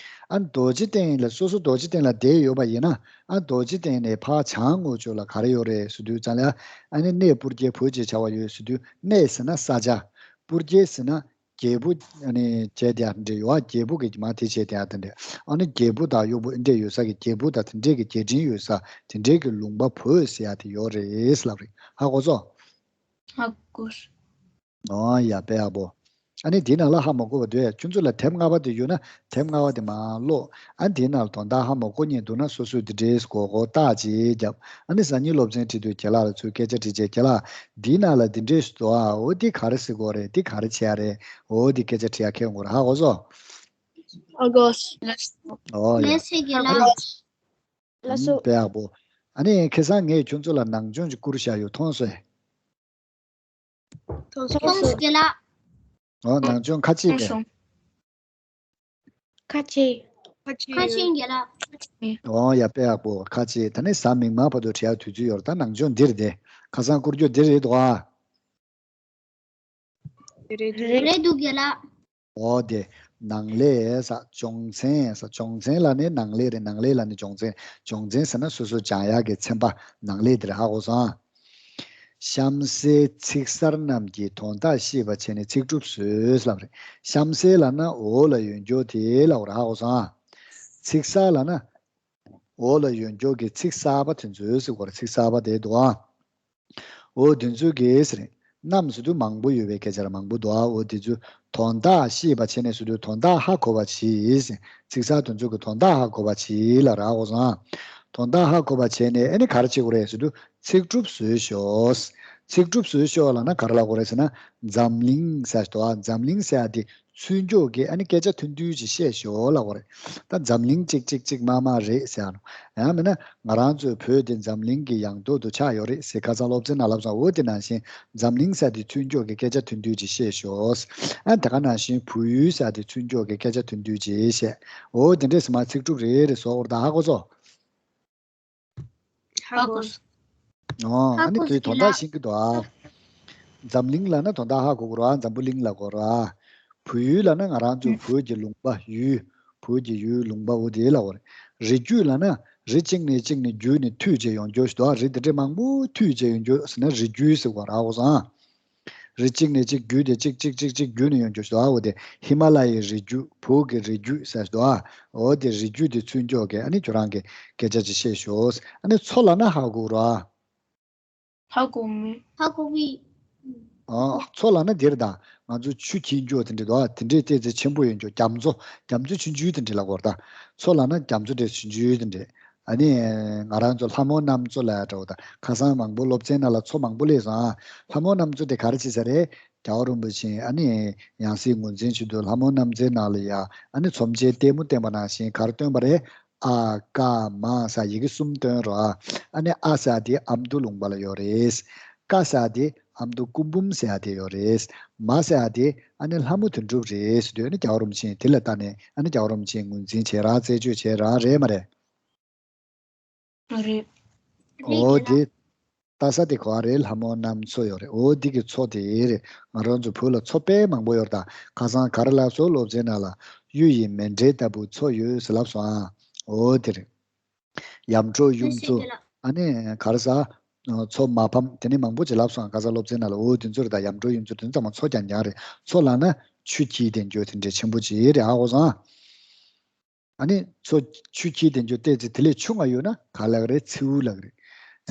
ཨ་ནི་རྡོ་རྗེ་གདན་ལ་སོ་སོ་རྡོ་རྗེ་གདན་ལ་བསྡད་ཡོད་པ་ཡིན་ན། ཨ་རྡོ་རྗེ་གདན་ནས་ཕར་བྱང་ངོས་ཕྱོགས་ལ་ག་རེ་ཡོད་རེད་ཟེར་དུས་ཙམ་ལ། ཨ་ནི་གནས་སྤུར་རྒྱལ་བོད་ཅེས་བྱ་བ་ཡོད་ཟེར་དུས། གནས་ཟེར་ན་ས་ཆ། སྤུར་རྒྱལ་ཟེར་ན། རྒྱལ་པོ་ཨ་ནི་བྱས་དེ་ཡ་དེ་འདྲ་ཡོད་ཨ། རྒྱལ་པོ་གི་མ་དེ་བྱས་དེ་ཡ་དེ་འདྲ། ཨ་ནི་རྒྱལ་པོ་དང་གཡོག་པོ་ཨེ་འདྲས་ཡོད་ས་གི་རྒྱལ་པོ་དང་དེ་འདྲས་ཀྱི་རྒྱལ་ཕྲན་ཡོད་ས་དེ་འདྲས་ཀྱི་ལུང་པ་བོད་ཟེར་ཡ་དེ་ཡོད་རེད་ལབ་རེད། ཧ་གོ་སོང་། ཧ་གོ་སོང་། ཨོ་ཡ་དཔེ་ཡག་པོ། ཨ་ནི་དེའི་ནང་ལ་ཧ་མ་གོ་བ་འདུག་ཁྱོད་ཚོ་ལ་དེབ་ལྔ་པ་དེ་ཡོད་ན་དེབ་ལྔ་པ་དེ་མར་ཀློག་ཨ་ནི་དེའི་ནང་ལ་དོན་དག་ཧ་མ་གོ་མཁན་འདུག་ན་སོ་སོས་དེ་འདྲས་གོ་གོ་བརྟག་ཅིག་རྒྱབ། ཨ་ནི་སང་ཉིན་སློབ་ཚན་ཁྲིད་དུས་རྒན་ལགས་ལ་ཚུར་སྐད་ཆ་དྲིས་བྱས། རྒན་ལགས། འདིའི་ནང་ལ་འདི་འདྲས་ཤིག་འདུག་ཨ། འོ་འདི་ག་རེ་ཟེར་དགོས་རེད། འདི་ག་རེ་བྱེད་ཡ་རེད། འོ་འདི་སྐད་ཆ་དྲི་ཡ་ཁྱེད་ཡོང་དགོས་རེད། ཧ་གོ་སོང་། ཧ་གོ་སོང་། ཨོ་ཡ། ལགས་སོ་རྒན་ལགས། ལགས་སོ། དཔེ་ཡག་པོ། ཨ་ནི་ཁ་སང་ངས་ཁྱོད་ཚོ་ལ་ནང་སྦྱོང་ཅིག་བསྐུར་བཞག་ཡོད། མཐོང་སོང་། མཐོང་སོང་རྒན་ལགས། ཨོ་ནང་སྦྱོང་ཁ་ཅིག་རེད། མཐོང་སོང་། ཁ་ཆེ། ཁ་ཆེ་རྒན་ལགས། ཨོ་ཡ། དཔེ་ཡག་པོ། ཁ་ཆེ། ད་ནི་གཟའ་མིག་དམར་བར་དུ་བྲི་ཡག་དུས་ཚོད་ཡོད་རེད། ད་ནང་ཆོས་འདིར་དེ་ཁ་སང་བསྐུར་རྒྱུ་འདི་རེད་དོ། ཨ། རེད་འདུག་རྒན་ལགས། ཨོ་དེ། ནང་ལས་ས་སྦྱོང་ཚན་ས། སྦྱོང་ཚན་ལ་ནི་ནང་ལས་རེད། ནང་ལས་ལ་ནི་སྦྱོང་ཚན། སྦྱོང་ཚན་ཟེར་ན་སོ་སོ་སྦྱང་ཡག་གི་ཚན་པ་ནང་ལས་དེ་རེད། ཧ་གོ་སོང་ཨ། གཤམ་གསལ་ཚིག་གསར་རྣམས་ཀྱི་དོན་དག་ཤེས་པར་བྱས་ནས་ཚིག་གྲུབ་བཟོས་ལབ་རེད། གཤམ་གསལ་ལབ་ན་འོག་ལ་ཡོད་རྒྱུ་དེ་ལབ་རེད། ཧ་གོ་སོང་ཨ། ཚིག་གསར་ལབ་ན། འོག་ལ་ཡོད་རྒྱུ་གི་ཚིག་གསར་པ་དེ་ཚོ་ཟེར་གོ་རེད། ཚིག་གསར་པ་དེ་འདུག་ཨ། འོ་དེ་ཚོ་གིས་ཟེར། རྣམས་ཟེར་དུས་མང་པོ་ཡོད་པའི་སྐད་ཆ་རེད། མང་པོ་འདུག་ཨ། འོ་དེ་ཚོ་དོན་དག་ཤེས་པར་བྱས་ནས་ཟེར་དུས་དོན་དག་ཧ་གོ་བར་བྱེད་ཟེར། ཚིག་གསར་དེ་ཚོ་གི་དོན་དག་ཧ་གོ་བར་བྱེད་ལབ་རེད། ཧ་གོ་སོང་ཨ། དོན་དག་ཧ་གོ་བར་བྱས་ནས་ཨ་ནི་ག་རེ་བྱེད་དགོས་རེད་ཟེར་དུས་ཚིག་གྲུབ་བཟོས་ཤོག། ཚིག་གྲུབ་བཟོས་ཤོག་ལབ་ན་ག་རེ་ལབ་དགོས་རེད་ཟེར་ན། འཛམ་གླིང་ཟེར་དོ། འཛམ་གླིང་ཟེར་ཡ་དེ་ཚུར་འཇོག་གི་ཨ་ནི་སྐད་ཆ་ཐུང་ཐུང་ཅིག་བཤད་ཤོག་ལབ་དགོས་རེད། ད་འཛམ་གླིང་གཅིག་གཅིག་གཅིག་མ་མ་རེད་ཟེར་ཡ་ནོ། ཡང་མིན་ན་ང་རང་ཚོའི་བོད་དེ་འཛམ་གླིང་གི་ཡང་ཐོག་ཏུ་ཆགས་ཡོད་རེད་ཟེར། ཁ་སང་སློབ་ཚན་ནང་ལབ་སོང་། འོ་དེ་ནང་བཞིན་འཛམ་གླིང་ཟེར་དེ་ཚུར་འཇོག་གི་སྐད་ཆ་ཐུང་ཐུང་ཅིག་བཤད་ཤོག། ཨ་དེ་ག་ནང་བཞིན་བལ་ཡུལ་ཟེར་དེ་ཚུར་འཇོག་གི་སྐད་ཆ་ཐུང་ཐུང་ཅིག་བཤད། འོ་དེ་འདྲས་ཟེར་མ་ཚིག་གྲུབ་རེ་རེ་བཟོ་དགོས་རེད། ད་ཧ་གོ་སོང་། ཧ་གོ་སོང་། ཨོ། ཨ་ནི་དེའི་དོན་དག་ཤེས་ཀྱི་འདུག་ཨ། འཛམ་གླིང་ལབ་ན་དོན་དག་ཧ་གོ་དགོས་རེད་ཨ། འཛམ་བུ་གླིང་ལབ་དགོས་རེད་ཨ། བལ་ཡུལ་ལབ་ན་ང་རང་ཚོའི་བོད་ཀྱི་ལུང་པ། ཡུལ། བོད་ཀྱི་ཡུལ་ལུང་པ། འོ་དེ་ལབ་དགོས་རེད། རི་རྒྱུད་ལབ་ན་རི་གཅིག་ནས་གཅིག་ནས་བརྒྱུད་ནས་མཐུད་བྱས་ཡོང་རྒྱུ་ཞིག་འདུག་ཨ། རི་དེ་འདྲས་མང་པོ་མཐུད་བྱས་ཡོང་རྒྱུ་ཟེར་ན་རི་རྒྱུད་ཟེར་དགོས་རེད། ཧ་གོ་སོང་ཨ། རི་གཅིག་ནས་གཅིག་བརྒྱུད་དེ་གཅིག་གཅིག་གཅིག་གཅིག་བརྒྱུད་ནས་ཡོང་རྒྱུ་ཞིག་འདུག་ཨ། འོ་དེ་ཧི་མ་ལ་ཡའི་རི་རྒྱུད། བོད་ཀྱི་རི་རྒྱུད་ཟེར་ཞིག་འདུག་ཨ། འོ་དེ་རི་རྒྱུད་དེ་ཚུར་འཇོག་གི་ཨ་ནི་ཁྱོད་རང་གི་སྐད་ཆ་ཅིག་བཤད་ཤོག། ཨ་ནི་མཚོ་ལབ་ན་ཧ་གོ་ར། ཧ་གོ་མི། ཧ་གོ་གི། ཨ། མཚོ་ལབ་ན་དེ་རེད་ད། ང་ཚོ་ཆུ་འཁྱིལ་རྒྱུ་དེ་འདྲ་འདུག་ཨ། དེ་འདྲའི་ཏོག་ཙམ་ཆེན་པོ་ཡོད་རྒྱུ། རྒྱ་མཚོ། རྒྱ་མཚོ་ཆུང་ཆུང་དེ་འདྲ་ལབ་དགོས་རེད་ད། མཚོ་ལབ་ན་རྒྱ་མཚོ་དེ་ཆུང་ཆུང་དེ་འདྲ། ཨ་ནི་ང་རང་ཚོ་ལྷ་མོ་གནམ་མཚོ་ལབ་ཡ་འདྲ་བོ་དང་། ཁ་སང་མང་པོ་སློབ་ཚན་ནང་ལ་མཚོ་མང་པོ་སླེབས་སོང་ཨ། ལྷ་མོ་གནམ་མཚོ་དེ་ག་རེ་བྱེད་ས་རེད། རྒྱལ་བ་རིན་པོ་ཆེ་ཨ་ནི་ཡང་སྲིད་ངོས་འཛིན་བྱེད་དུས་ལྷ་མོ་གནམ་མཚོའི་ནང་ལ་ཡ་ཨ་ནི་མཚོན་ཆའི་ལྟད་མོ་བསྟན་པ་ནང་བཞིན་ག་རེ་སྟོན་པ་རེད། ཨ་ཀ་མ་ས་ཡི་གེ་གསུམ་སྟོན་རོ་ཨ། ཨ་ནི་ཨ་ཟེར་ཡ་དེ་ཨ་མདོ་ལུང་པ་ལ་ཡོད་རེད། ཀ་ཟེར་ཡ་དེ་ཨ་མདོ་སྐུ་འབུམ་ཟེར་ཡ་དེ་ཡོད་རེད། མ་ཟེར་ཡ་དེ་ཨ་ནི་ལྷ་མོ་དོན་གྲུབ་རེད་ཟེར་དུས། ཨ་ནི་རྒྱལ་བ་རིན་པོ་ཆེ་དེ་ལ་ལྟ་ནས་ཨ་ནི་རྒྱལ་བ་རིན་པོ་ཆེ་ངོས་འཛིན་བྱས་ར་རྩད་གཅོད་བྱས་ར་རེད་མ་རེད། རེད། འོ་དེ། ལྟ་ས་དེ་ག་བ་རེད། ལྷ་མོ་གནམ་མཚོ་ཡོད་རེད། འོ་དེ་གི་མཚོ་དེ་རེད། ང་རང་ཚོ་བོད་ལ་མཚོ་དཔེ་མང་པོ་ཡོད་རེད་ད། ཁ་སང་ག་རེ་ལབ་སོང་སློབ་ཚན་ནང་ལ། གཡུ་ཡི་མཎྜལ་ལྟ་བུ་མཚོ་ཡོད་ཟེར་ལབ་སོང་ཨ། འོ་དེ་རེད། ཡར་འབྲོག་གཡུ་མཚོ། ཨ་ནི་ག་རེ་ཟ། མཚོ་མ་ཕམ། དེ་ནི་མང་པོ་ཅིག་ལབ་སོང་ཁ་སང་སློབ་ཚན་ནང་ལ། འོ་དེ་ཚོ་རེད་ད། ཡར་འབྲོག་གཡུ་མཚོ་དེ་ཚོ་ཚང་མ་མཚོ་རྐྱང་རྐྱང་རེད། མཚོ་ལབ་ན་ཆུ་འཁྱིལ་བསྡད་རྒྱུ་དེ་འདྲའི་ཆེན་པོ་ཅིག་རེད། ཧ་གོ་སོང་ཨ། ཨ་ནི་མཚོ་ཆུ་འཁྱིལ་བསྡད་རྒྱུ་ཏོག་ཙམ་དེ་ལས་ཆུང་ང་ཡོད་ན་ག་ལབ་རེད། མཚེའུ་ལབ་རེད།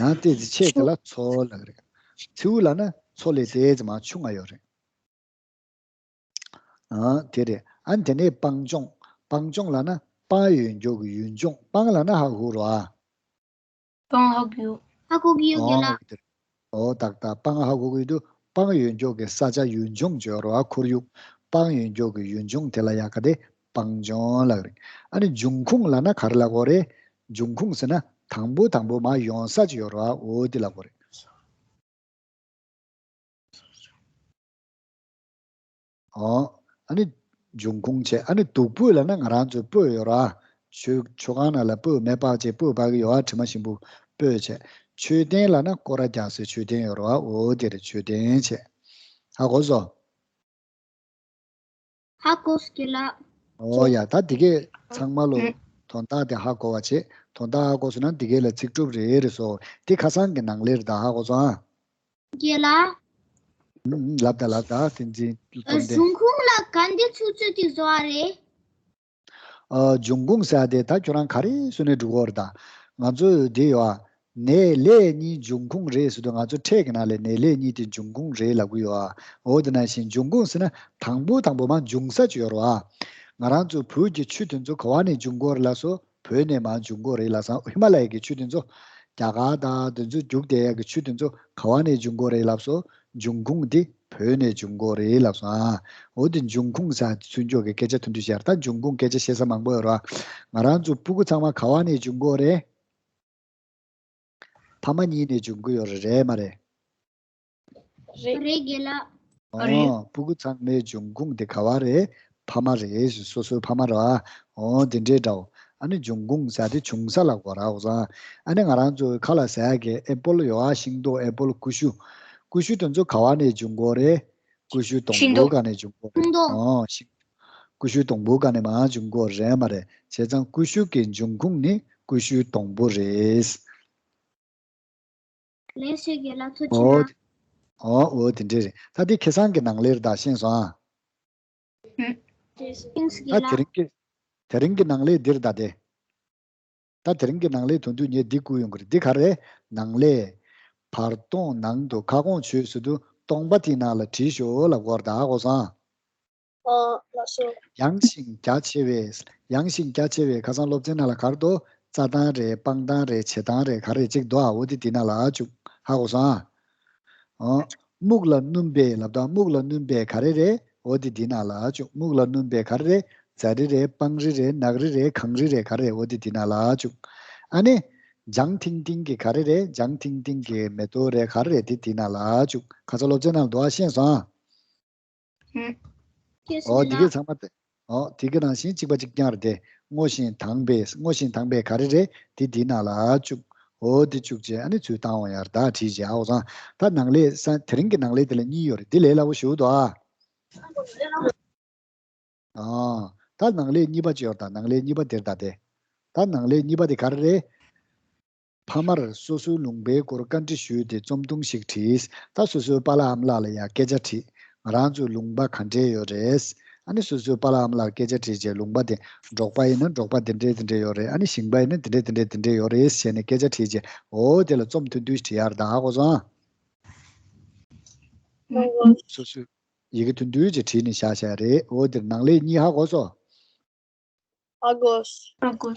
ཡང་ཏོག་ཙམ་ཆེ་དེ་ལ་མཚོ་ལབ་རེད། མཚེའུ་ལབ་ན་མཚོ་ལས་ཏོག་ཙམ་མར་ཆུང་ང་ཡོད་རེད། ཨ་དེ་རེད། ཨ་ནི་དེ་ནས་སྤང་ལྗོངས། སྤང་ལྗོངས་ལབ་ན་སྤང་ཡོད་རྒྱུ་གི་ཡུལ་ལྗོངས། སྤང་ལབ་ན་ཧ་གོ་རོ་ཨ། སྤང་ཧ་གོ་ཡོད། ཧ་གོ་གི་ཡོད་ཨོ་རྒན་ལགས། ཨོ་ཏག་ཏག་སྤང་ཧ་གོ་གི་འདུག་སྤང་ཡོད་འཇོག་གི་ས་ཆ་ཡུལ་ལྗོངས་བརྗོད་རོགས། ཁོར་ཡུག་སྤང་ཡོད་འཇོག་གི་ཡུལ་ལྗོངས་དེ་ལ་ཡ་ག་དེ་སྤང་ལྗོངས་ལབ་རེད། ཨ་ནི་འབྱུང་ཁུངས་ལབ་ན་ག་རེ་ལབ་དགོས་རེད། འབྱུང་ཁུངས་ཟེར་ན་དང་པོ་དང་པོ་མར་ཡོང་ས་ཅིག་ཡོད་རོགས། འོ་དེ་ལབ་དགོས་རེད། ཨོ། ཨ་ནི་འབྱུང་ཁུངས་བྱས། ཨ་ནི་བདུག་སྤོས་ལབ་ན་ང་རང་ཚོའི་སྤོས་ཡོད་ར། མཆོད་མཆོད་ཁང་ནང་ལ་སྤོས་མེ་སྤར་བྱས་སྤོས་སྤར་གི་ཡོད་ཨ། དྲི་མ་ཞིམ་པོ་སྤོས་བྱས། མཆོད་རྟེན་ལབ་ན་སྐོར་ར་རྒྱག་སའི་མཆོད་རྟེན་ཡོད་ར། འོ་དེ་རེད། མཆོད་རྟེན་བྱས། ཧ་གོ་སོང་། ཧ་གོ་སོང་རྒན་ལགས། ཨོ་ཡ། ད་འདི་གས་ཚང་མ་ལོ་དོན་དག་དེ་ཧ་གོ་བ་བྱེད། དོན་དག་ཧ་གོ་སོང་ན་འདི་གས་ལ་ཚིག་གྲུབ་རེ་རེ་བཟོ། དེ་ཁ་སང་གི་ནང་ལས་རེད་ད། ཧ་གོ་སོང་ཨ། རྒན་ལགས། ཨུམ་ཨུམ། ལབ་ད་ལབ་ད། བསྟན་འཛིན་སྟོབས་ལྡན། འབྱུང་ཁུངས་ལ་ག་འདི་ཚུགས་ཚུགས་དེ་བཟོ་བ་རེད། ཨ། འབྱུང་ཁུངས་ཟེར་ཡ་དེ་ད་ཁྱོད་རང་ག་རེ་བཟོས་ནས་འགྲོ་གི་ཡོད་རེད་ད། ང་ཚོ་འདི་ཡོད་ཨ། ནས་ལས་གཉིས་འབྱུང་ཁུངས་རེད་ཟེར་དུས་ང་ཚོ་ཕྲད་ཀྱི་ནང་ལས་ནས་ལས་གཉིས་དེ་འབྱུང་ཁུངས་རེད་ལབ་གི་ཡོད་ཨ། འོ་དེ་ནང་བཞིན་འབྱུང་ཁུངས་ཟེར་ན་དང་པོ་དང་པོ་མར་འབྱུང་ས་ཅིག་ཡོད་རེད་ཨ། ང་རང་ཚོ་བོད་ཀྱི་ཆུ་དེ་ཚོ་ག་བ་ནས་འབྱུང་གི་ཡོད་རེད་ལབ་སོང་། བོད་ནས་མར་འབྱུང་གི་ཡོད་རེད་ལབ་སོང་། ཧི་མ་ལ་ཡ་གི་ཆུ་དེ་ཚོ། རྒྱ་གར་དང་དེ་ཚོ་རྒྱུག་བསྡད་ཡག་གི་ཆུ་དེ་ཚོ་ག་བ་ནས་འབྱུང་གི་ཡོད་རེད་ལབ་སོང་། འབྱུང་ཁུངས་དེ་བོད་ནས་འབྱུང་གི་ཡོད་རེད་ལབ་སོང་ཨ། འོ་དེ་འབྱུང་ཁུངས་ཟེར་ཚུར་འཇོག་གི་སྐད་ཆ་ཐུང་ཐུང་བཤད། ད་འབྱུང་ཁུངས་སྐད་ཆ་བཤད་ས་མང་པོ་ཡོད་རེད། ང་རང་ཚོ་སྤུ་གུ་ཚང་མ་ག་བ་ནས་འབྱུང་གི་ཡོད་རེད། ཕ་མ་གཉིས་ནས་འབྱུང་གི་ཡོད་རེད། རེད་མ་རེད། རེད། རེད་རྒན་ལགས། ཨོ། རེད། སྤུ་གུ་ཚང་མའི་འབྱུང་ཁུངས་དེ་ག་བ་རེད། ཕ་མ་རེད། སོ་སོའི་ཕ་མ་རེད་བ། འོ་དེ་འདྲའི་འདྲ་བོ། ཨ་ནི་འབྱུང་ཁུངས་ཟེར་དེ་བྱུང་ས་ལ་གོ་ར་འོ་ཙང་། ཨ་ནི་ང་རང་ཚོའི་ཁ་ལ་ཟེར་ཡ་གི་ཨེ་པོལ་ཡོད་ཨ། ཤིང་ཏོག་ཨེ་པོལ་ཀུ་ཤུ། ཀུ་ཤུ་དེ་ཚོ་ག་བ་ནས་བྱུང་གོ་རེད། ཀུ་ཤུ་སྡོང་ཤིང་པོའི་ཏོག་སྒང་ནས་བྱུང་གོ་རེད། ཤིང་ཏོག་འོ་ཤིང་། ཀུ་ཤུ་སྡོང་པོའི་སྒང་ནས་མར་བྱུང་གོ་རེད་མ་རེད། བྱས་ཙང་ཀུ་ཤུ་གི་འབྱུང་ཁུངས་ནི་ཀུ་ཤུ་སྡོང་པོ་རེད། ལགས་སོ་རྒན་ལགས། ཐུགས་རྗེ་ཨོ། གནང་། ཨོ་ཨོ་དེ་འདྲས་རེད། ད་དེ་ཁ་སང་གི་ནང་ལས་རེད། ད་ཤེས་སོང་ཨ། ཨུམ། ལགས་སོ་རྒན་ད་དེ་ལགས། རིང་གི། དེ་རིང་གི་ནང་ལས་འདི་རེད་ད་དེ། ད་དེ་རིང་གི་ནང་ལས་དོན་དུ་ངས་འདི་བསྐུར་ཡོང་གི་རེད། འདི་ག་རེ། ནང་ལས། བར་སྟོང་ནང་དུ་ཁ་སྐོང་ཆོས་ཟེར་དུས་སྟོང་པ་དེའི་ནང་ལ་བྲིས་ཤོག་ལབ་དགོས་རེད། ད་ཧ་གོ་སོང་ཨ། ཨོ་ལགས་སོ། ཡངས་ཤིང་རྒྱ་ཆེ་བའི། ཡངས་ཤིང་རྒྱ་ཆེ་བའི་ཁ་སང་སློབ་ཚན་ནང་ལ་ག་རེ་འདུག་རྩྭ་ཐང་རེད། སྤང་ཐང་རེད། བྱེ་ཐང་རེད། ག་རེ་གཅིག་འདུག་ཨ། འོ་དེ་དེ་ནང་ལ་བཅུག་ཧ་གོ་སོང་ཨ། ཨོ། སྨུག་ལ་སྣུམ་པའི་ལབ་དང་། སྨུག་ལ་སྣུམ་པའི་ག་རེ་རེད། འོ་དེ་དེ་ནང་ལ་བཅུག་སྨུག་ལ་སྣུམ་པའི་ག་རེ་རེད། ཛ་རི་རེད། སྤང་རི་རེད། ནགས་རི་རེད། གངས་རི་རེད། ག་རེ་རེད། འོ་དེ་དེ་ནང་ལ་བཅུག་ཨ་ནི། ལྗང་ཐིང་ཐིང་གི་ག་རེ་རེད། ལྗང་ཐིང་ཐིང་གི་མེ་ཏོག་རེད། ག་རེ་རེད། དེ་དེ་ནང་ལ་བཅུག་ཁ་སང་སློབ་ཚན་ནང་ལ་འདུག་ཨ། ཤེས་སོང་ཨ། ཨུམ། ཨོ་དེ་གས་ཚང་མ་དེ། ཨོ་དེ་གས་ནང་བཞིན་གཅིག་པ་གཅིག་རྐྱང་རེད་དེ། སྔོ་ཞིང་དྭངས་པའི། སྔོ་ཞིང་དྭངས་པའི་ག་རེ་རེད། དེ་དེའི་ནང་ལ་བཅུག་ཨོ་དེ་བཅུག་བྱས་ཨ་ནི་ཚུར་བཏང་འོང་ཡ་རེད། ད་བྲིས་བྱས་ཨ། འོ་ཙང་ད་ནང་ལས་ས་དེ་རིང་གི་ནང་ལས་དེ་ལ་གཉིས་ཡོད་རེད། དེ་ལས་སླ་པོ་ཞེ་པོ་འདུག་ཨ། ཨ། ད་ནང་ལས་གཉིས་པ་ཅིག་ཡོད་རེད། ད་ནང་ལས་གཉིས་པ་དེར་ད་དེ། ད་ནང་ལས་གཉིས་པ་དེ་ག་རེ་རེད། ཕ་མར་སོ་སོའི་ལུང་པའི་སྐོར་བཀའ་འདྲི་ཞུས་ཏེ་རྩོམ་ཐུང་ཞིག་བྲིས། ད་སོ་སོའི་པཱ་ལགས་ཨ་མ་ལགས་ལ་ཡང་སྐད་ཆ་དྲིས། ང་རང་ཚོའི་ལུང་པ་ག་འདྲས་ཡོད་རེད། ཨ་ནི་སོ་སོའི་པཱ་ལགས་ཨ་མ་ལགས་ལ་སྐད་ཆ་དྲིས་རྗེས་ལུང་པ་དེ་འབྲོག་པ་ཡིན་ན་འབྲོག་པ་དེ་འདྲས་དེ་འདྲས་ཡོད་རེད། ཨ་ནི་ཞིང་པ་ཡིན་ན་དེ་འདྲས་དེ་འདྲས་དེ་འདྲས་ཡོད་རེད་ཟེར་ནས་སྐད་ཆ་དྲིས་རྗེས་འོ་དེ་ལ་རྩོམ་ཐུང་ཐུང་ཞིག་བྲིས་ཡ་རེད། ད་ཧ་གོ་སོང་ཨ། སོ་སོའི་ཡི་གེ་ཐུང་ཐུང་ཅིག་བྲིས་ནས་བཞག་བཞག་རེད། འོ་དེར་ནང་ལས་གཉིས་ཧ་གོ་སོང་། ཨ་གོ། ཨ་གོ།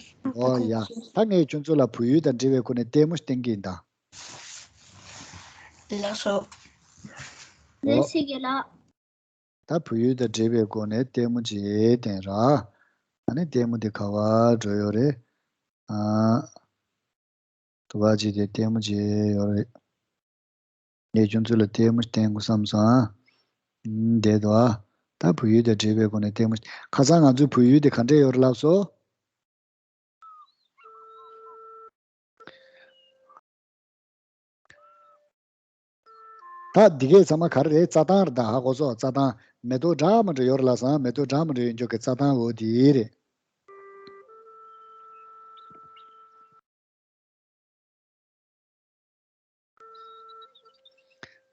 ཨོ་ཡ། ད་ངས་ཁྱོད་ཚོ་ལ་བོད་ཡིག་དང་འབྲེལ་བའི་སྒོ་ནས་ལྟད་མོ་ཞིག་བསྟན་གྱི་ཡིན་ད། ལགས་སོ། ལགས་སོ་རྒན་ལགས། ད་བོད་ཡིག་དང་འབྲེལ་བའི་སྒོ་ནས་ལྟད་མོ་ཅིག་བསྟན་ར། ཨ་ནི་ལྟད་མོ་དེ་ག་བར་འགྲོ་ཡོད་རེད། ཨ། དུ་བ་ཅིག་དེ་ལྟད་མོ་ཅིག་ཡོད་རེད། ངས་ཁྱོད་ཚོ་ལ་ལྟད་མོ་ཞིག་བསྟན་དགོས་བསམ་སོང་ཨ། ཨུམ། བསྡད་འདུག་ཨ། ད་བོད་ཡིག་དང་འབྲེལ་བའི་སྒོ་ནས་ལྟད་མོ་ཞིག་ཁ་སང་ང་ཚོའི་བོད་ཡིག་དེ་ག་འདྲས་ཡོད་རེད་ལབ་སོང་། ད་འདི་གས་ཚང་མ་ག་རེ་རེད། རྩྭ་ཐང་རེད། ད་ཧ་གོ་སོང་། རྩྭ་ཐང་། མེ་ཏོག་འདྲ་མི་འདྲ་ཡོད་རེད་ལབ་སོང་། མེ་ཏོག་འདྲ་མི་འདྲ་ཡོད་འཇོག་གི་རྩྭ་ཐང་འོ་དེ་རེད།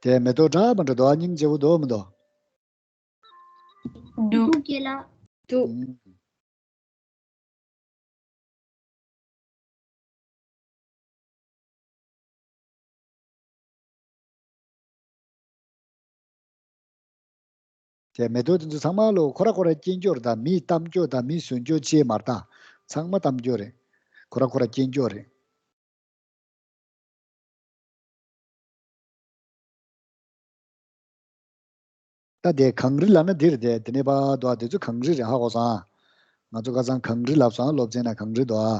དེ་མེ་ཏོག་འདྲ་མི་འདྲ་འདུག་ཨ། སྙིང་རྗེ་པོ་འདུག་མི་འདུག་འདུག་རྒན་ལགས། འདུག་ཨུམ། དེ་མེ་ཏོག་དེ་ཚོ་ཚང་མ་ལོ་ཁོ་ར་ཁོ་ར་སྐྱེས་འགྱུར་དང་མིས་གཏམ་རྒྱུ་དང་མིས་བཟོས་རྒྱུ་ཅེས་མ་རེད་ད། ཚང་མ་གཏམ་རྒྱུ་རེད། ཁོ་ར་ཁོ་ར་སྐྱེས་འགྱུར་རེད། ད་དེ་གངས་རི་ལབ་ན་འདི་རེད་དེ། དེ་ནས་ཕར་འདུག་ཨ། དེ་ཚོ་གངས་རི་རེད། ཧ་གོ་སོང་ཨ། ང་ཚོ་ཁ་སང་གངས་རི་ལབ་སོང་ཨ། སློབ་ཚན་ནང་གངས་རི་འདུག་ཨ།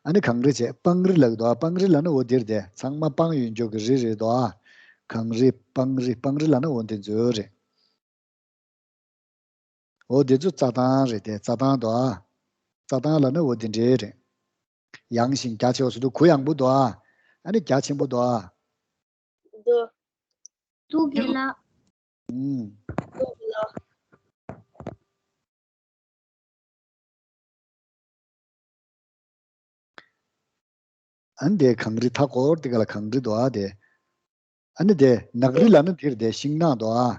ཨ་ནི་གངས་རི་བྱས་སྤང་རི་ལབ་ཀྱི་འདུག་ཨ། སྤང་རི་ལབ་ན་འོ་འདི་རེད་དེ། ཚང་མ་སྤང་ཡོད་འཇོག་གི་རི་རེད་འདུག་ཨ། གངས་རི་སྤང་རི། སྤང་རི་ལབ་ན་འོ་འདི་ཚོ་རེད། འོ་འདི་ཚོ་རྩྭ་ཐང་རེད་དེ། རྩྭ་ཐང་འདུག་ཨ། རྩྭ་ཐང་ལབ་ན་འོ་འདི་འདྲའི་རེད། ཡངས་ཤིང་རྒྱ་ཆེ་བ་ཟེར་དུས་གུ་ཡངས་པོ་འདུག་ཨ། ཨ་ནི་རྒྱ་ཆེན་པོ་འདུག་ཨ། འདུག་འདུག་རྒན་ལགས། ཨུམ། འདུག་རྒན་ལགས། ཨ་ནི་དེ་གངས་རི་མཐའ་འཁོར་དེ་ག་ལ་གངས་རི་འདུག་ཨ་དེ། ཨ་ནི་དེ་ནགས་རི་ལབ་ན་དེ་རེད་དེ། ཤིང་ནགས་འདུག་ཨ།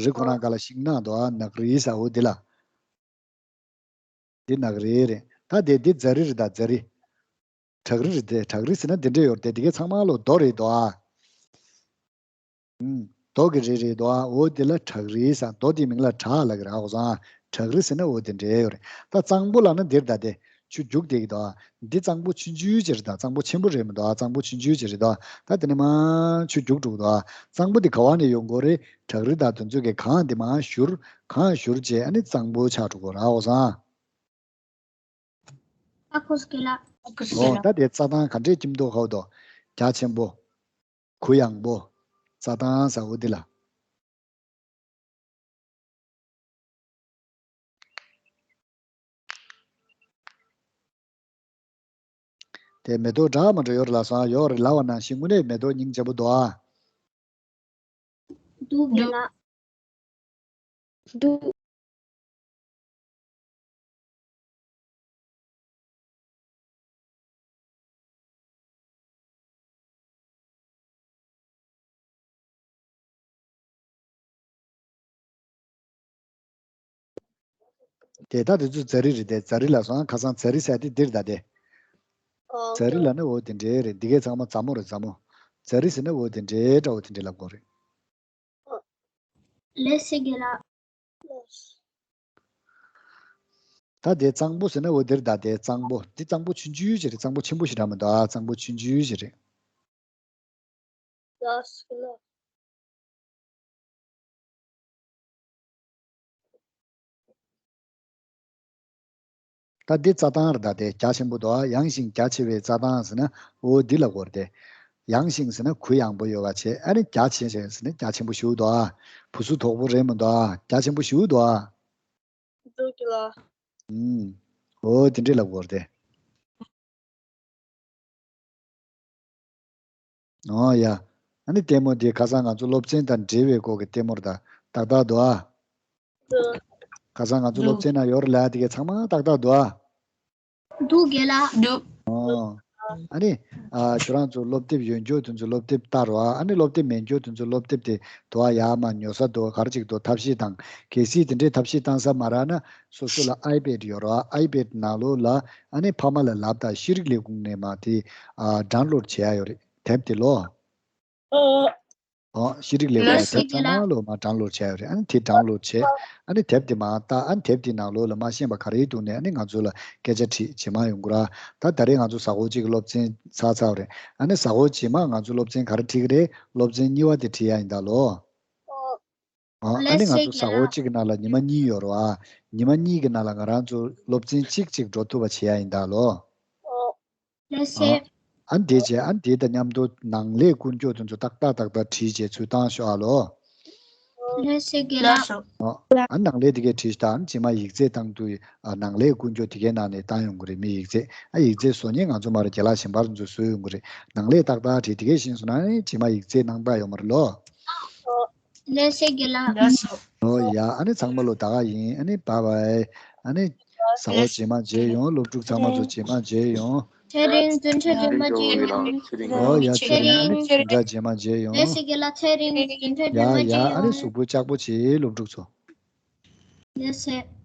རི་ཁོ་རང་ག་ལ་ཤིང་ནགས་འདུག་ཨ། ནགས་རི་ཟེར་འོ་དེ་ལ། འདི་ནགས་རི་རེད། ད་དེ་འདི་ཛ་རི་རེད། ད་ཛ་རི། བྲག་རི་རེད་དེ། བྲག་རི་ཟེར་ན་འདི་འདྲས་ཡོད་རེད་དེ། འདི་གའི་ཚང་མ་ལོ་རྡོ་རེད་དོ་ཨ། ཨུམ། རྡོ་གི་རི་རེད་དོ་ཨ། འོ་དེ་ལ་བྲག་རི་ཟེར། རྡོ་དེའི་མིང་ལ་བྲག་ལབ་ཀྱི་རེད་ཨ། འོ་ཙང་བྲག་རི་ཟེར་ན་འོ་དེ་འདྲས་ཡོད་རེད། ད་གཙང་པོ་ལབ་ན་འདིར་ད་དེ་ཆུ་རྒྱུག་བསྡད་ཀྱི་དོ་ཨ། འདི་གཙང་པོ་ཆུང་ཆུང་ཅིག་རེད། ད་གཙང་པོ་ཆེན་པོ་རེད་མི་འདུག་ཨ། གཙང་པོ་ཆུང་ཆུང་ཅིག་རེད་དོ། ད་དེ་ནས་མར་ཆུ་རྒྱུག་འགྲོ་གི་འདུག་ཨ། གཙང་པོ་དེ་ག་བ་ནས་ཡོང་གི་རེད། བྲག་རི་དང་དེ་ཚོ་གིས་གངས་དེ་མར་བཞུར། གངས་བཞུར་རྗེས་ཨ་ནི་གཙང་པོ་ཆགས་འགྲོ་གི་རེད་ཨ། འོ་ཙང་། ཨ་ཁུ་སྐེ་ལ། ཨ་ཁུ་སྐེ་ལ། འོ་ད་དེ་རྩྭ་ཐང་ག་འདྲས་ཁྱིམ་ཐོག་ཧའོ་དོ། རྒྱ་ཆེན་པོ། གུ་ཡངས་པོ། རྩྭ་ཐང་ཟེར་འོ་དེ་ལ། དེ་མེ་ཏོག་འདྲ་མི་འདྲ་ཡོད་རེད་ལབ་སོང་། ཡོད་རེད་ལབ་པ་ནང་བཞིན་དངོས་གནས་མེ་ཏོག་སྙིང་རྗེ་པོ་འདུག་ཨ། འདུག་རྒན་ལགས། འདུག་དེ་ད་དེ་ཚོ་ཛ་རི་རེད་དེ། ཛ་རི་ལ་སོང་། ཁ་སང་ཛ་རི་ཟེར་དེ་འདིར་ད་དེ། ཨོ། ཛ་རི་ལ་ནི་འོ་དེ་འདྲའི་རེད། འདི་གའི་ཚང་མ་ཛ་མོ་རེད། ཛ་མོ། ཛ་རི་ཟེར་ན་འོ་དེ་འདྲའི་འདྲ་བོ་དེ་འདྲའི་ལབ་དགོས་རེད། ལགས་སེ་རྒན་ལགས། ད་དེ་གཙང་པོ་ཟེར་ན་འོ་འདིར་ད་དེ་གཙང་པོ། འདི་གཙང་པོ་ཆུང་ཆུང་ཞིག་རེད། གཙང་པོ་ཆེན་པོ་ཞིག་འདྲ་མི་འདུག་ཨ། གཙང་པོ་ཆུང་ཆུང་ཞིག་རེད། ལགས་སེ་རྒན་ལགས། ད་འདི་རྩྭ་ཐང་རེད། ད་དེ་རྒྱ་ཆེན་པོ་འདུག་ཨ། ཡངས་ཤིང་རྒྱ་ཆེ་བའི་རྩྭ་ཐང་ཟེར་ན་འོ་འདི་ལ་གོ་རེད་དེ། ཡངས་ཤིང་ཟེར་ན་གུ་ཡངས་པོ་ཡོད་པ་བྱས། ཨ་ནི་རྒྱ་ཆེ་ཆེ་ཟེར་ན་རྒྱ་ཆེན་པོ་ཞེ་པོ་འདུག་ཨ། བུ་སུ་དོག་པོ་རེད་མི་འདུག་ཨ། རྒྱ་ཆེན་པོ་ཞེ་པོ་འདུག་ཨ། འདུག་གི་ལགས། ཨུམ། འོ་དེ་འདྲས་ལབ་དགོས་རེད་དེ། ཨོ་ཡ། ཨ་ནི་ལྟད་མོ་དེ་ཁ་སང་ང་ཚོ་སློབ་ཚན་དང་འབྲེལ་བའི་སྐོར་གྱི་ལྟད་མོ་རེད་ད། ཏག་ཏག་འདུག་ཨ། འདུག་ཁ་སང་ང་ཚོ་སློབ་ཚན་ནང་ཡོད་རེད་ལ། དེ་གའི་ཚང་མ་ཏག་ཏག་འདུག་ཨ། འདུག་རྒན་ལགས། འདུག་ཨོ། ཨ་ནི། ཨ། ཁྱོད་རང་ཚོ་སློབ་དེབ་ཡོད་མཁན་དེ་ཚོ་སློབ་དེབ་ལྟ་རོགས་ཨ། ཨ་ནི་སློབ་དེབ་མེད་མཁན་དེ་ཚོ་སློབ་དེབ་དེ་དོ་ཨ་ཡར་མར་ཉོ་ས་དོ་ག་རེ་ཅིག་དོ་ཐབས་ཤེས་དང་། གལ་སྲིད་དེ་འདྲའི་ཐབས་ཤེས་བཏང་ས་མ་རག་ན་སོ་སོ་ལ་ཨའི་པེཌ་ཡོད་རོགས་ཨ། ཨའི་པེཌ་ནང་ལོགས་ལ་ཨ་ནི་ཕ་མ་ལ་ལབ་དང་། ཤེས་རིག་ལས་ཁུངས་ནས་མར་དེ་ཨ་ཌའོན་ལོཌ་བྱེད་ཡ་ཡོད་རེད། དེབ་དེ་ལོ། ཨོ། ཨོ། ཤེས་རིག་ལས་ཁུངས་ལ་དེབ་ཚང་མ་ལོ་མར་ཌའོན་ལོཌ་བྱས་ཡོད་རེད། ཨ་ནི་དེ་ཌའོན་ལོཌ་བྱས། ཨ་ནི་དེབ་དེ་མར་ལྟ། ཨ་ནི་དེབ་དེ་ནང་ལོགས་ལ་མ་ཤེས་པ་ག་རེ་འདུག་ནས་ཨ་ནི་ང་ཚོ་ལ་སྐད་ཆ་དྲིས། རྗེས་མ་ཡོང་གི་ར། ད་ད་རེས་ང་ཚོ་གཟའ་འཁོར་གཅིག་གི་སློབ་ཚན་ཚར་ཚར་བ་རེད། ཨ་ནི་གཟའ་འཁོར་རྗེས་མ་ང་ཚོ་སློབ་ཚན་ག་རེ་ཁྲིད་ཀྱི་རེད། སློབ་ཚན་གཉིས་པ་དེ་ཁྲིད་ཡ་ཡིན་ད་ལོ། ཨོ། ཨ་ནི་ང་ཚོ་གཟའ་འཁོར་གཅིག་གི་ནང་ལ་ཉི་མ་གཉིས་ཡོད་རེད་བ། ཉི་མ་གཉིས་ཀྱི་ནང་ལ་ང་རང་ཚོ་སློབ་ཚན་གཅིག་གཅིག་འགྲོ་ཐུབ་པ་བྱེད་ཡ་ཡིན་ད་ལོ། ལགས་སེ། ཨ་ནི་དེ་བྱས། ཨ་ནི་དེ་དང་མཉམ་དུ་ནང་ལས་ཀུན་སྤྱོད་དེ་ཚོ་ཏག་ཏག་ཏག་ཏག་བྲིས་བྱས་ཚུར་བཏང་ཤོག་ཨ་ལོ། ལགས་སེ་རྒན་ལགས། ཨ་ནང་ལས་དེ་གས་བྲིས་ཤོག་ཨ་ནི་རྗེས་མ་ཡིག་ཚད་བཏང་དུས་ཨ་ནང་ལས་ཀུན་སྤྱོད་དེ་གའི་ནང་ནས་བཏང་ཡོང་གི་རེད། མི་ཡིག་ཚད། ཨ་ཡིག་ཚད་བཟོ་མཁན་ང་ཚོ་མ་རེད། རྒན་ལགས་གཞན་པ་རང་ཚོས་བཟོས་ཡོང་གི་རེད། ནང་ལས་ཏག་ཏག་བྲིས། དེ་གས་ཤེས་སོང་ན་ཨ་ནི་རྗེས་མ་ཡིག་ཚད་གནང་ཐབས་ཡོད་མ་རེད་ལོ། ལགས་སེ་རྒན་ལགས། ཨོ་ཡ། ཨ་ནི་ཚང་མ་ལོ་ད་ག་ཡིན། ཨ་ནི་བཱའི་བཱའི། ཨ་ནི་གཟའ་འཁོར་རྗེས་མ་མཇལ་ཡོང་། སློབ་ཕྲུག་ཚང་མ་ཚོ་རྗེས་མ་མཇལ་ཡོང་། ཚེ་རིང་རྫུ་འཕྲུལ་རྗེས་མ་མཇལ་ཡོང་། ཨོ་ཡ། ཚེ་རིང་། ཨ་ནི་རྫུ་འཕྲུལ་རྗེས་མ་མཇལ་ཡོང་། ལགས་སེ་རྒན་ལགས། ཚེ་རིང་རྫུ་འཕྲུལ་རྗེས་མ་མཇལ་ཡོང་། ཡ་ཡ། ཨ་ནི་གཟུགས་པོ་ལྕགས་པོ་བྱེད་སློབ་ཕྲུག་ཚོ། ལགས་སེ།